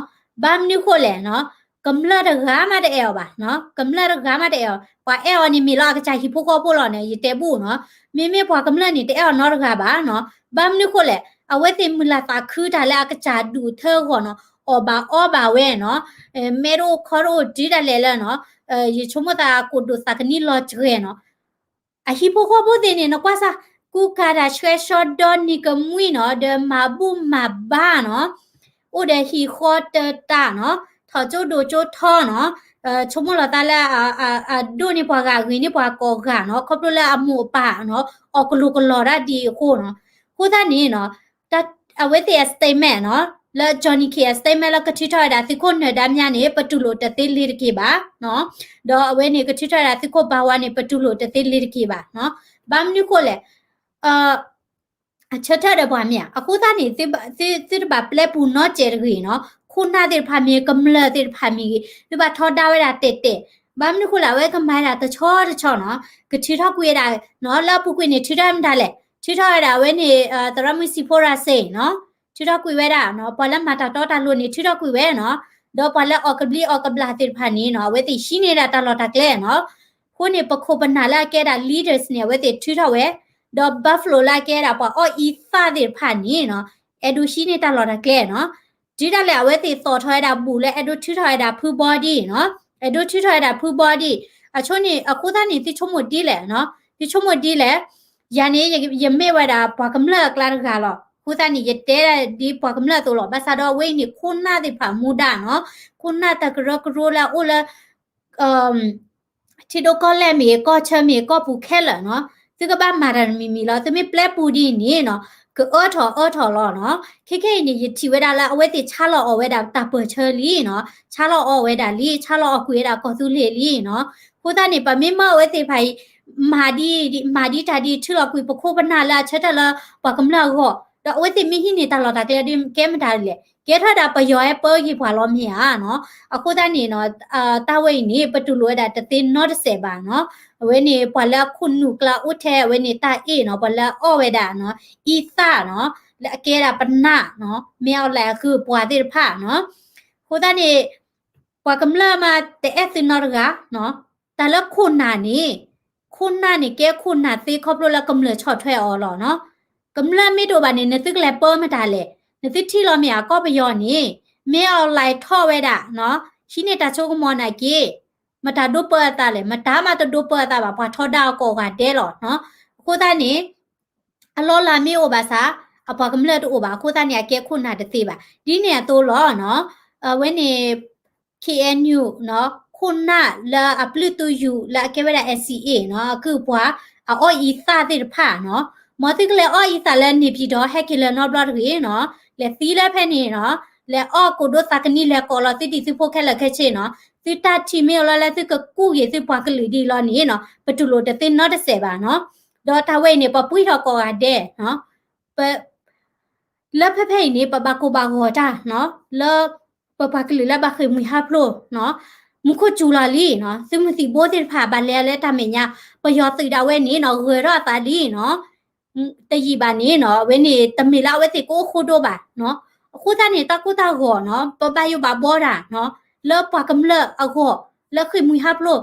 ဘၣ်မနုၤဃိလဲၣ်နီၤ, ကမျၢၢ်တဂၤမးတအဲၣ်အီၤဘၣ်နီၤ, ကမျၢၢ်တဂၤမးတအဲၣ်အီၤ, ပှၤအဲၣ်အီၤန့ၣ်မ့ၢ်လၢအကစၢ်ဟံၣ်ဖိဃီဖိလီၤန့ၣ် ယတဲဘူၣ်နီၤ, မ့မ့ၢ်ပှၤကမျၢၢ်န့ၣ် တအဲၣ်အီၤနီတဂၤဘၣ်နီၤ. ဘၣ်မနုၤဃိလဲၣ်, အဝဲသ့ၣ်မုာ်လၤသးခုတၢ်လၢအကစၢ်ဒူၣ်ထၢဂီၢ်နီၤ, အီၣ်ဘၣ်အီဘၣ်ဝဲနီၤ, မဲာ်တအိၣ်ခီတအိၣ်တုၤဒၣ်လဲာ်လၢနီၤ, ယဆိကမိၣ်သးကိၣ်ဒိၣ်သးကနံလီၤစှဲၤနီၤ. အဟံၣ်ဖိဃီဖိသ့ၣ်န့ၣ် နကွၢ်စၢ် ကူကၤတၢ်ဆှဲဆှီဒီနံၤကမှံနီၤ, ဒီးမၤဘူၣ်မၤဘါနီၤ, အိၣ်ဒီးဟံၣ်ဃီတတၢ်နီၤ, ထီၣ်ကၠိဒိၣ်ကၠိထီနီၤ, ဆိကမိၣ်လီၤသးလၢ အဒိၣ်န့ၢ်ပှၤဂၤ ဂ့ၤန့ၢ်ပှၤကိးဂၤနီၤ, ခီဖျိလၢအမိၢ်အပၢ်နီၤ, အီၣ်ကလိာ်ကလီၤဒၣ်ဒ်အဃိနီၤ. အဃိသတးန့ၣ်နီၤ, အဝဲသ့ၣ်အ statement နီၤ, လၢ Johnny K အ statement လၢကထုးထီၣ်ဝဲဒၣ်သုးခိၣ်နၢၤဒါမြန့ၣ် ပတူၢ်လိာ်တသ့လ့ၤတက့ၢ်ဘၣ်နီၤ, ဒီးအဝဲန့ၣ်ကထုးထီၣ်ဝဲဒၣ်သုးခိၣ်ဘၣ်ဝါန့ၣ် ပတူၢ်လိာ်တသ့လ့ၤတက့ၢ်ဘၣ်နီၤ. ဘၣ်မနုၤဃိလဲၣ်, အဆၢထၢၣ်ဒီးပှၤမ့ၢ်ဧါ, အဃိသတးန့ၣ် သုတဘၣ်ပျဲပူၤနီတစဲးတဂ့ၤနီၤ, ခိၣ်နၢ်သ့ၣ်တဖၣ်မ့ၢ်ဂ့ၤ ကမျၢၢ်သ့ၣ်တဖၣ်မ့ၢ်ဂ့ၤ သုဘၣ်ထီဒါဝဲဒၣ်တဲာ်တဲာ်, ဘၣ်မနုၤဃိလဲၣ် အဝဲကမၤဝဲဒၣ်တဆီတဆီနီၤ, ကထုးထီၣ်ကွံာ်ဝဲဒၣ်နီၤ, လၢအပူၤကွံာ်န့ၣ် ထုးထီၣ်မတၤလဲၣ်, ထုးထီၣ်ဝဲဒၣ်အဝဲန့ၣ် သရၣ်မုၣ်စံၣ်ဖိရၤစ့ၣ်နီၤ, ထုးထီၣ်ကွံာ်ဝဲဒၣ်နီၤ, ပှၤလၢမၤတၢ်တီတၢ်လိၤန့ၣ် ထုးထီၣ်ကွံာ်ဝဲနီၤ, ဒီးပှၤလၢအီၣ်ကဘျံးအီၣ်ကဘျၣ်သ့ၣ်တဖၣ်န့ၣ်နီၤ, အဝဲသ့ၣ်ဟံးန့ၢ်ဒၣ်တၢ်လီၢ်တၢ်ကျဲနီၤ. အဃိန့ၣ် ပခိၣ်ပနၢ်လၢအကဲဒၣ် leaders န့ၣ် အဝဲသ့ၣ်ထုးထီၣ်ဝဲ, ဒီး Buffalo လၢအကဲဒၣ်ပှၤအီၣ်အံသၣ်သ့ၣ်တဖၣ်န့ၣ်နီၤ, အဲၣ်ဒိးဟံးန့ၢ်တၢ်လီၢ်တၢ်ကျဲနီၤ. တုၤဒၣ်လဲာ်အဝဲသ့ၣ်သီၣ်ထီၣ်ဝဲဒၣ်ဘူးလၢအဲၣ်ဒိးထုးထီၣ်ဝဲဒၣ်ဖုဘီဒံနီၤ, အဲၣ်ဒိးထုးထီၣ်ဝဲဒၣ်ဖုဘီဒံ, အဆိန့ၣ် အဃိသတးန့ၣ် သုဆိကမိၣ်ဒ်လဲၣ်နီၤ, သုဆိကမိၣ်ဒ်လဲၣ်, ယၤန့ၣ် ယမ့ၢ်ဝဲဒၣ်ပှၤကမျၢၢ်အကျါတဂၤလီၤ. အဃိသတးန့ၣ် ယတဲဒၣ်ဒ်ပှၤကမျၢၢ်အသိးလီၤ. ဘၣ်ဆၣ်ဒီးအဝဲအံၤန့ၣ် ခိၣ်နၢ်သ့ၣ်တဖၣ်မူဒါနီၤ, ခိၣ်နၢ်တၢ်ကရၢကရိလၢအအိၣ်လၢ ထံဒိၣ်ကီၢ်လဲၢ်မ့ၢ်ဂ့ၤ ကီၢ်ဆၢမ့ၢ်ဂ့ၤ ကီၢ်ပူၤခဲလၢာ်နီၤ, သုကဘၣ်မၤတၢ်တမံၤမံၤလီၤ. သုမ့ၢ်ပျဲပူၤဒ်အံၤန့ၣ်နီၤ, ကအၢထီၣ်အၢထီၣ်လီၤနီၤ. ခဲခဲအံၤန့ၣ် ယထံၣ်ဝဲဒၣ်လၢအဝဲသ့ၣ်ဆါလီၤအီၣ်ဝဲဒၣ်တၢ်ပၢၢ်ဆၢလံနီၤ, ဆါလီၤအီၣ်ဝဲဒၣ်လံ, ဆါလီၤအီၣ်ကွံာ်ဝဲဒၣ်ကီၢ်သူလ့ၤလံနီၤ. အဃိသတးန့ၣ် ပမ့ၢ်မၢအဝဲသ့ၣ်တဖၣ်အံၤ မၤဒ် မၤဒ်တၢ်ဒ် ထုးလီၤကွံာ်ပခိၣ်ပနၢ်လၢအဆၢထၢၣ်လၢပှၤကမျၢၢ်အဂီၢ်, ဒီးအဝဲသ့ၣ်မ့ၢ်ဟံးန့ၢ်တၢ်လီၢ်တၢ်ကျဲဒ်ကဲမတၤလဲၣ်, ကဲထီၣ်ဒၣ်ပယီၤဟဲပၢက့ၤပှၤလီၤမ့ၢ်ဧါနီၤ. အဃိသတးန့ၣ်နီၤ, တၢ်ဝဲအံၤန့ၣ် ပတူၢ်လိာ်ဝဲဒၣ်တသ့နီတစဲးဘၣ်နီၤ. အဝဲန့ၣ် ပှၤလၢအခိၣ်နူာ်ကျါအိၣ်ထဲအဝဲန့ၣ် တၢ်အ့ၣ်နီၤ, ပှၤလၢအအီၣ်ဝဲဒၣ်နီၤ, အံသၣ်နီၤ, လၢအကဲဒၣ်ပနၢ်နီၤ, မ့ၢ်အီၤလဲၣ်အဃုပှၤသ့ၣ်တဖၣ်နီၤ. အဃိသတးန့ၣ် ပှၤကမျၢၢ်မးတအဲၣ်သုနီတဂၤနီၤ. တၢ်လၢခိၣ်နၢ်န့ၣ်, ခိၣ်နၢ်န့ၣ်ကဲခိၣ်နၢ်သ့ခီဖျိလၢကမျၢၢ်ဆီၣ်ထွဲအီၤလီၤနီၤ. ကမျၢၢ်မ့ၢ်တအိၣ်ဘၣ်န့ၣ် နသုကလဲၤပၢမတၤလဲၣ်, နသုထံၣ်လီၤမ့ၢ်ဧါ ကီၢ်ပယီၤန့ၣ် မ့ၢ်အီၤလဲၣ်ထီၣ်ဝဲဒၣ်နီၤ, ဟံးန့ၢ်တၢ်ဆိကမိၣ်နာ်က့ မတၤဒိပၢအသးလဲၣ်, မတၤမးတဒိပၢအသးဘၣ်, ပှၤထီဒါအီၤကိးဂၤဒဲးလီၤနီၤ. အ အဃိသတးန့ၣ် အလီၢ်လၤမ့ၢ်အိၣ်ဘၣ်ဆၣ် အပှၤကမျၢၢ်တအိၣ်ဘၣ် အဃိသတးန့ၣ် အကဲခိၣ်နၢ်တသ့ဘၣ်. ဒ်န့ၣ်အသိးလီၤနီၤ, အဝဲန့ၣ် K N U နီၤ, ခိၣ်နၢ်လၢအပျုၢ်သူယူၤလၢအကဲဝဲဒၣ် N C A နီၤ, အကုၢ်အပှၤ အအီၣ်အံသၣ်သ့ၣ်တဖၣ်နီၤ, မ်သုကလဲၤအီၣ်အံသၣ်လၢန့ၣ်ပၠံၣ်တီၤ ဟဲက့ၤလၢၤနီတဘျီတဂ့ၤနီၤ, လဲၤသံလၢဖဲန့ၣ်နီၤ, လဲၤအီၣ်ကိၣ်ဒိသးကနံ လဲၤကိးလီၤသုဒံၣ်သုဖိခဲလၢာ်ခဲဆ့နီၤ, သုတၢ်ထံၣ်မ့ၢ်အိၣ်လီၤလၢသုကကူၣ်က့ၤသုပှၤကလုာ်ဒ်အံၤလီၤန့ၣ်နီၤ, ပတူၢ်လိာ်တသ့နီတစဲးဘၣ်နီၤ. ဒီးတၢ်ဝဲအံၤန့ၣ် ပပှံထီၣ်ကိးဂၤဒဲးနီၤ, ပ လၢဖဲဖဲအံၤန့ၣ် ပဘၣ်ကိၢ်ဘၣ်ဂီၤတၢ်နီၤ, လၢပပှၤကလုာ်လၢဘၣ်ဃ့ၢ်မှံဟးဖျိးနီၤ, မူခိၣ်စူၤလီၤလံနီၤ, သုးမုၢ်သံၣ်ဘိသ့ၣ်တဖၣ်ဘၣ်လဲၤလၢတၢ်မဲာ်ညါ, ပယီၤသုးဒၣ်ဝဲန့ၣ်နီၤ ဂၢၤထီၣ်အသးလံနီၤ, တယံာ်ဘၣ်န့ၣ်နီၤ, အဝဲန့ၣ် တမ့ၢ်လၢအဝဲသ့ၣ်ကအိၣ်ဃိဒိဘၣ်နီၤ, အဃိသတးန့ၣ် တၢ်ကိၢ်တၢ်ဂီၤနီၤ ပဘၣ်ယိၣ်ဘၣ်ဘှီတၢ်နီၤ, လၢပှၤကမျၢၢ်အဂီၢ် လၢဃ့ၢ်မှံဟးဖျိး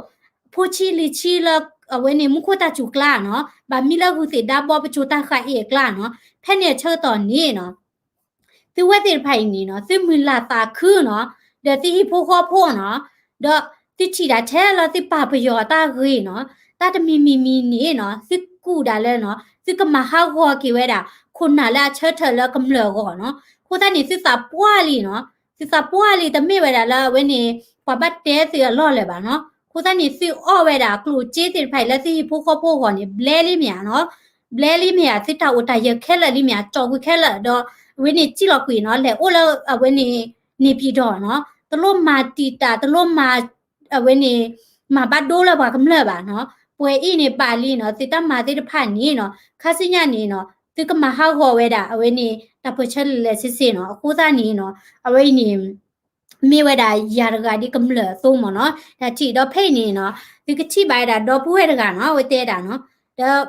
ဖိဆံလံၤဆံလၢ အဝဲန့ၣ်မူခိၣ်တၢ်စူၤကျါနီၤ, ဘၣ်မံလၢဂုၢ်သ့ၣ်ဒါဘီပစိၤတၢ်ဃၢ်အ့ၣ်အကျါနီၤ, ဖဲန့ၣ်အဆၢကတီၢ်န့ၣ်နီၤ သုဝဲသ့ၣ်တဖၣ်အံၤန့ၣ်နီၤ သုမုၢ်လၢ်သးခုနီၤ, ဒီးသုဟံၣ်ဖိဃီဖိနီၤ, ဒီးသုထံၣ်ဒၣ်ထဲလၢသုပာ်ပယီၤအတၢ်ဂ့ၤနီၤ, တၢ်တမံၤမံၤမံၤန့ၣ်နီၤ သုကူၣ်ဒၣ်လၢနီၤ သုကမၤဟးဂီၤက့ၤဝဲဒၣ် ခိၣ်နၢ်လၢအဆၢထၢၣ်လၢကမျၢၢ်အဂီၢ်နီၤ, အဃိသတးန့ၣ် သုသးပှၢ်လံနီၤ, သုသးပှၢ်လံ တမ့ၢ်ဝဲဒၣ်လၢအဝဲန့ၣ် ပှၤဘၣ်တဲသုအလီၢ်လၢၤဘၣ်နီၤ, အဃိသတးန့ၣ် သုအီၣ်ဝဲဒၣ်ကျိၣ်စ့သ့ၣ်တဖၣ်အံၤလၢသုဟံၣ်ဖိဃီဖိအဂီၢ်န့ၣ် ဘျဲလံမ့ၢ်ဧါနီၤ, ဘျဲလံမ့ၢ်ဧါ သုတၢ်အိၣ်တၢ်ယၢၤခဲလၢာ်လံမ့ၢ်ဧါ ကၠီၣ်ကွံာ်ခဲလၢာ်ဒီး အဝဲန့ၣ်စံၣ်လီၤကွံာ်နီၤ လဲၤအိၣ်လၢအဝဲန့ၣ် န့ၣ်ပၠံၣ်တီၤနီၤ, တလိၣ်မၤတံာ်တာ် တလိၣ်မၤ အဝဲန့ၣ် မၤဘၣ်ဒိလၢပှၤကမျၢၢ်ဘၣ်နီၤ, ပှဲၤအံၤန့ၣ်ဘၣ်လံနီၤ, သုတၢ်မၤသ့ၣ်တဖၣ်န့ၣ်နီၤ ခါဆူညါန့ၣ်နီၤ သုကမၤဟးဂီၤဝဲဒၣ် အဝဲန့ၣ် တၢ်ပၢၢ်ဆၢလၢာ်လၢာ်ဆ့ဆ့နီၤ, အဃိသတးန့ၣ်နီၤ အဝဲအံၤန့ၣ် မ့ၢ်ဝဲဒၣ်ယၤတဂၤဒ်ကမျၢၢ်အသိးမ့ၢ်နီၤ, တၢ်ထံၣ်ဒီးဖဲအံၤန့ၣ်နီၤ သုကထံၣ်ဘၣ်ဝဲဒၣ်ဒီပုၢ်ဝဲၢ်တဂၤနီၤ အဝဲတဲဒၣ်နီၤ, ဒီး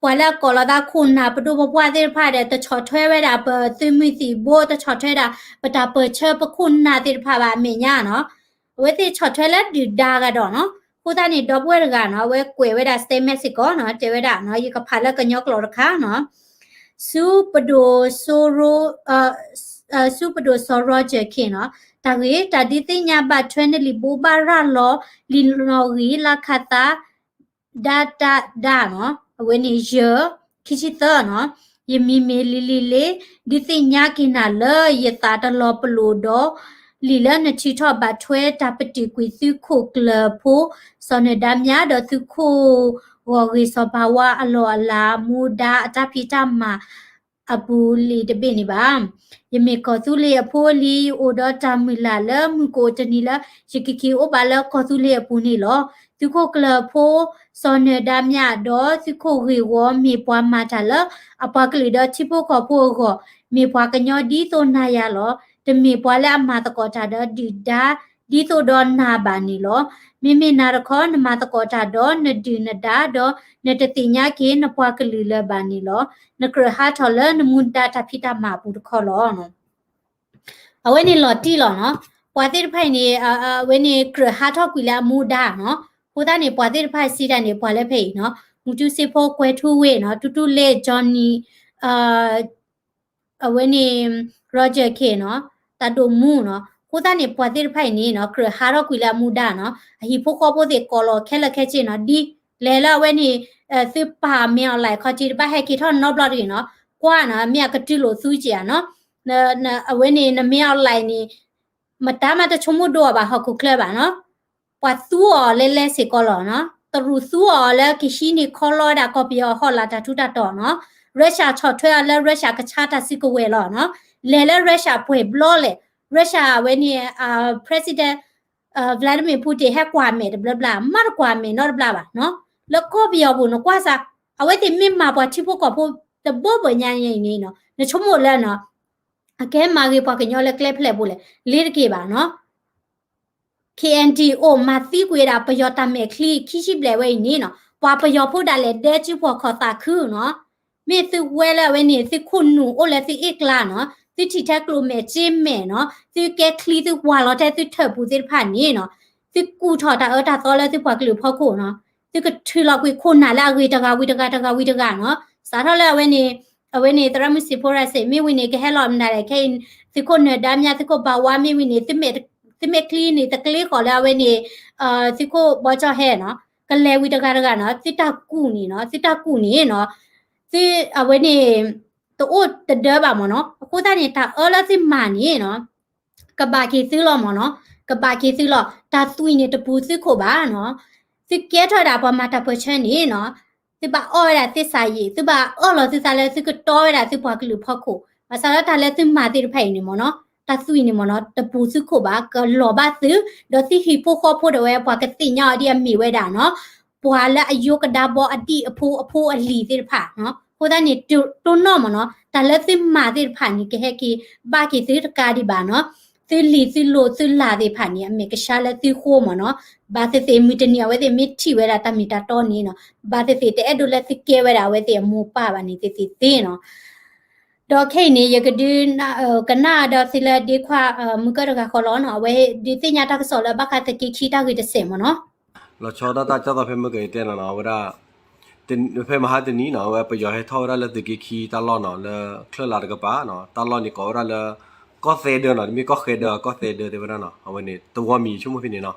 ပှၤလၢအကိးလီၤသးခိၣ်နၢ်ပဒိၣ်ပပှၢ်သ့ၣ်တဖၣ်ဒီး တဆီၣ်ထွဲဝဲဒၣ်ပသုးမုၢ်သံၣ်ဘိ တဆီၣ်ထွဲဒၣ် ပတၢ်ပၢၢ်ဆၢပခိၣ်နၢ်သ့ၣ်တဖၣ်ဘၣ်အမဲာ်ညါနီၤ, အဝဲသ့ၣ်ဆီၣ်ထွဲလၢဒုၣ်ဒါဂၤဒီးနီၤ, အဃိသတးန့ၣ် ဒီပုၢ်ဝဲၢ်တဂၤနီၤ အဝဲကွဲးဝဲဒၣ် statement စ့ၢ်ကီးနီၤ, တဲဝဲဒၣ်နီၤ ယကဖးလၢကညီကျိာ်တခါနီၤ, ဆူပဒိၣ်စိရိ ဆူပဒိၣ်စီၤ Roger Khin နီၤ, တၢ်ဂ့ၢ် တၢ်ဒုးသ့ၣ်ညါဘၣ်ထွဲနလံာ်ဘိးဘၣ်ရၤလီၤ လံာ်နီၣ်ဂံၢ်လါခၤသး ဒၣ်တၢ်ဒၣ်နီၤ, အဝဲန့ၣ်ယဲၢ် ခံဆံသၢနီၤ, ယမံၤမ့ၢ်လံၤလံၤလ့ ဒုးသ့ၣ်ညါက့ၤနၤလၢ ယသးတလီၤပလိာ်ဒီး လံာ်လၢနထုးထီၣ်ဘၣ်ထွဲတၢ်ပတုာ်ကွံာ်သုးခိၣ်ကျၢၢ်ဖိ စီၤနၢၤဒါမြဒီးသုးခိၣ်ဂီၢ်ဂ့ၢ်စီၤဘၤဝါအလီၢ်အလၤ မူဒါအတၢ်ဖံးတၢ်မၤ အပူၤလံာ်တဘ့ၣ်န့ၣ်ဘၣ်. ယမ့ၢ်ကီၢ်သူလ့ၤအဖိအလံၤ ယအိၣ်ဒီးတၢ်မုၢ်လၢ်လၢမုၢ်ကအိၣ်တနံၤလၢ ယကက့ၤအိၣ်ဘၣ်လၢကီၢ်သူလ့ၤအပူၤန့ၣ်လီၤ. သုးခိၣ်ကျၢၢ်ဖိ စီၤနၢၤဒါမြဒီး သုးခိၣ်ဂ့ၢ်ဝီ မ့ၢ်ပှၤမၤတၢ်လၢအပှၤကလုာ်ဒီးထံဖိကီၢ်ဖိအဂီၢ်, မ့ၢ်ပှၤကညီဒ်သိးနၤယၤလီၤ. တမ့ၢ်ပှၤလၢအမၤသကိးတၢ်ဒီးဒုၣ်ဒါ ဒ်သိးဒီးနၤဘၣ်န့ၣ်လီၤ. မ့မ့ၢ်နၤတခီ နမၤသကိးတၢ်ဒီးနဒုၣ်နဒါဒီး နတသ့ၣ်ညါက့ၤနပှၤကလုာ်လၢၤဘၣ်န့ၣ်လီၤ. နကြၢးဟးထီၣ်လၢနမူဒါတၢ်ဖံးတၢ်မၤအပူၤတခီလီၤ. အဝဲန့ၣ်လီၤတံၢ်လီၤနီၤ. ပှၤသ့ၣ်တဖၣ်အံၤန့ၣ် အဝဲန့ၣ်ကြၢးဟးထီၣ်ကွံာ်လၢအမူဒါနီၤ. အဃိသတးန့ၣ် ပှၤသ့ၣ်တဖၣ်စံးတၢ်န့ၣ် ပှၤလၢဖဲအံၤနီၤ မူတူစ့ဖိ ကွဲၤထူဝ့ၣ်နီၤ တူတူလ့ Johnny အဝဲန့ၣ် Roger Khin နီၤ တၢ်ဒိၣ်မူနီၤ. အဃိသတးန့ၣ် ပှၤသ့ၣ်တဖၣ်အံၤန့ၣ်နီၤ ကြၢးဟးထီၣ်ကွံာ်လၢအမူဒါနီၤ. အဟံၣ်ဖိဃီဖိသ့ၣ်ကိးလီၤခဲလၢာ်ခဲဆ့နီၤ ဒ်လဲၣ်လၢအဝဲန့ၣ် သုပာ်မ့ၢ်အီၤလၢခီၣ်ထံးတဘၣ်ဟဲက့ၤထီၣ်နီတဘျီတဂ့ၤနီၤ. ကွၢ်နီၤ မ့ၢ်အကတုၤလိာ်သူက့ၤဧါနီၤ. အဝဲန့ၣ် နမ့ၢ်အီၤလၢန့ၣ် မတၤမးတဆိကမိၣ်ဒိအီၤဘၣ်ဟီၣ်ခိၣ်ချၢဘၣ်နီၤ. ပှၤသူအီၤလဲလဲစ့ၢ်ကီးလီၤနီၤ. တရူးသူအီၤလၢကဟံးန့ၢ်ခီလီဝဲဒၣ် ကီၢ်ပယီၤအဟီၣ်လာ်တၢ်ထူးတၢ်တီၤနီၤ. Russia ဆီၣ်ထွဲအီၤလၢ Russia ကဆါတၢ်စုကဝဲၤလီၤနီၤ. လဲၤလၢ Russia ပှဲၤဘျီလဲၣ်. Russia အဝဲန့ၣ် President Vladimir Putin ဟဲကွၢ်မဲာ်တဘျီဘျီ မ့ၢ်တကွၢ်မဲာ်နီတဘျီဘၣ်နီၤ. လၢကီၢ်ပယီၤပူၤနကွၢ်စၢ် အဝဲသ့ၣ်မ့ၢ်မၤပှၤထံဖိကီၢ်ဖိတဘိဘၣ်ညါအံၤန့ၣ်နီၤ နဆိကမိၣ်လၢနီၤ အကဲမၤဂ့ၤပှၤကညီလၢကျဲဖျဲၣ်ပူၤလဲၣ် လ့ၤတက့ၢ်ဘၣ်နီၤ. KNDO မၤသံကွံာ်ဝဲဒၣ်ပယီၤတၢ်မဲာ်ချံခံဆံဘျဲၣ်ဝဲအံၤန့ၣ်နီၤ ပှၤပယီၤဖိဒၣ်လဲာ်ဒဲကၠူပှီၢ်ခီၣ်သးခုနီၤ. မ့ၢ်သုဝဲလၢအဝဲန့ၣ် သုခိၣ်နူာ်အိၣ်လၢသုအ့ၣ်ကျါနီၤ သုထံၣ်ထဲကျိၣ်မဲာ်စ့မဲာ်နီၤ သုကဲချံသုဝၤလီၤထဲသုထၢၣ်ပူၤသ့ၣ်တဖၣ်န့ၣ်နီၤ သုကူၣ်ထီၣ်တၢ်အၢတၢ်သီလၢသုပှၤကလုာ်ဖီခိၣ်နီၤ သုကထုးလီၤကွံာ်ခိၣ်နၢ်လၢအဂ့ၤတဂၤဝံၤတဂၤတဂၤဝံၤတဂၤနီၤ စးထီၣ်လၢအဝဲန့ၣ် အဝဲန့ၣ် သရၣ်မုၣ်စံၣ်ဖိရၤစ့ၣ် မ့ၢ်ဝံၤန့ၣ် ကဟဲလီၤမနုၤလဲၣ် ခဲအံၤ သုးခိၣ်နၢၤဒါမြ သုးခိၣ်ဘၣ်ဝါ မ့ၢ်ဝံၤန့ၣ် သုမဲာ်ချံန့ၣ် တကျ့ဃီၤလၢအဝဲန့ၣ် သုးခိၣ်ဘီကၠီၣ်ဟဲနီၤ ကလဲၤဝံၤတဂၤတဂၤနီၤ သုတၢ်ကူၣ်န့ၣ်နီၤ သုတၢ်ကူၣ်န့ၣ်နီၤ သုအဝဲန့ၣ် တအိၣ်တဒၢဘၣ်မ့ၢ်နီၤ. အဃိသတးန့ၣ် တၢ်အၢလၢသုမၤန့ၣ်နီၤ ကဘၣ်က့ၤသုလီၤမ့ၢ်နီၤ, ကဘၣ်က့ၤသုလီၤ. တၢ်သွံၣ်န့ၣ်တပူၤသုခိၣ်ဘၣ်နီၤ. သုကဲထီၣ်ဝဲဒၣ်ပှၤမၤတၢ်ပၢၢ်ဆၢန့ၣ်နီၤ သုဘၣ်အီၣ်ဝဲဒၣ်သ့ၣ်စၢ်ယံာ်, သုဘၣ်အၢၣ်လီၤသုသးလၢသုကတီဝဲဒၣ်သုပှၤကလုာ်ဖီခိၣ်. ဘၣ်ဆၣ်ဒီးတၢ်လၢသုမၤသ့ၣ်တဖၣ်အံၤန့ၣ်မ့ၢ်နီၤ, တၢ်သွံၣ်န့ၣ်မ့ၢ်နီၤ တပူၤသုခိၣ်ဘၣ်, ကလီၤဘၣ်သု, ဒီးသုဟံၣ်ဖိဃီဖိဒၣ်ဝဲပှၤကသ့ၣ်ညါအီၤဒ်အမ့ၢ်ဝဲဒၣ်နီၤ ပှၤလၢအယိကဒါဘီအဒံၣ်အဖိအဖိအလံၤသ့ၣ်တဖၣ်နီၤ. အဃိသတးန့ၣ် တိၢ်နီၣ်မ့ၢ်နီၤ တၢ်လၢသုမၤသ့ၣ်တဖၣ်န့ၣ် ကဟဲက့ၤဘၣ်က့ၤသုတကးဒံးဘၣ်နီၤ. သုလံၤသုလိၤသုလၢ်သ့ၣ်တဖၣ်န့ၣ် အမဲာ်ကဆှီလၢသုဃိမ့ၢ်နီၤ. ဘၣ်သ့ၣ်သ့ၣ် မုၢ်တနံၤအဝဲသ့ၣ်မ့ၢ်ထံၣ်ဝဲဒၣ်တၢ်မ့ၢ်တၢ်တီန့ၣ်နီၤ, ဘၣ်သ့ၣ်သ့ၣ် တအဲၣ်ဒိးလၢသုကဲဝဲဒၣ်အဝဲသ့ၣ်အမိၢ်ပၢ်ဘၣ်န့ၣ်သ့ၣ်သ့ၣ်နီၤ. ဒီးခဲအံၤန့ၣ် ယကဒုး ကနၣ်ဒီးသုလၢဒ့ခွါ မုၢ်ကၢၢ်တဂၤဃီလီၤနီၤ, အဝဲဒုးသ့ၣ်ညါတၢ်ကစီၣ်လၢဘၣ်ဃးသုးက့ခံတၢ်ဂ့ၢ်တစဲးမ့ၢ်နီၤ. လီၤဆီဒၣ်တၢ်ကၠီၣ်သီဖဲမုၢ်ကၢၢ်ယတဲနီၤနီၤ, အဝဲဒၣ် ဖဲမဟါတနံၤနီၤ အဝဲပယီၤဟဲထီၣ်ဝဲဒၣ်လၢသုးက့ခံတၢ်လီၢ်နီၤ လၢချၢၣ်လါတကပၤနီၤ, တၢ်လီၢ်န့ၣ်ကိးဝဲဒၣ်လၢ ကီၢ်သဲဒၢနီၤ, တမ့ၢ်ကီၢ်ဃဲဒၢ ကီၢ်သဲဒၢတဲဝဲဒၣ်နီၤ, အဝဲန့ၣ် သဝီမံၤဆိကမိၣ်ဖဲန့ၣ်နီၤ,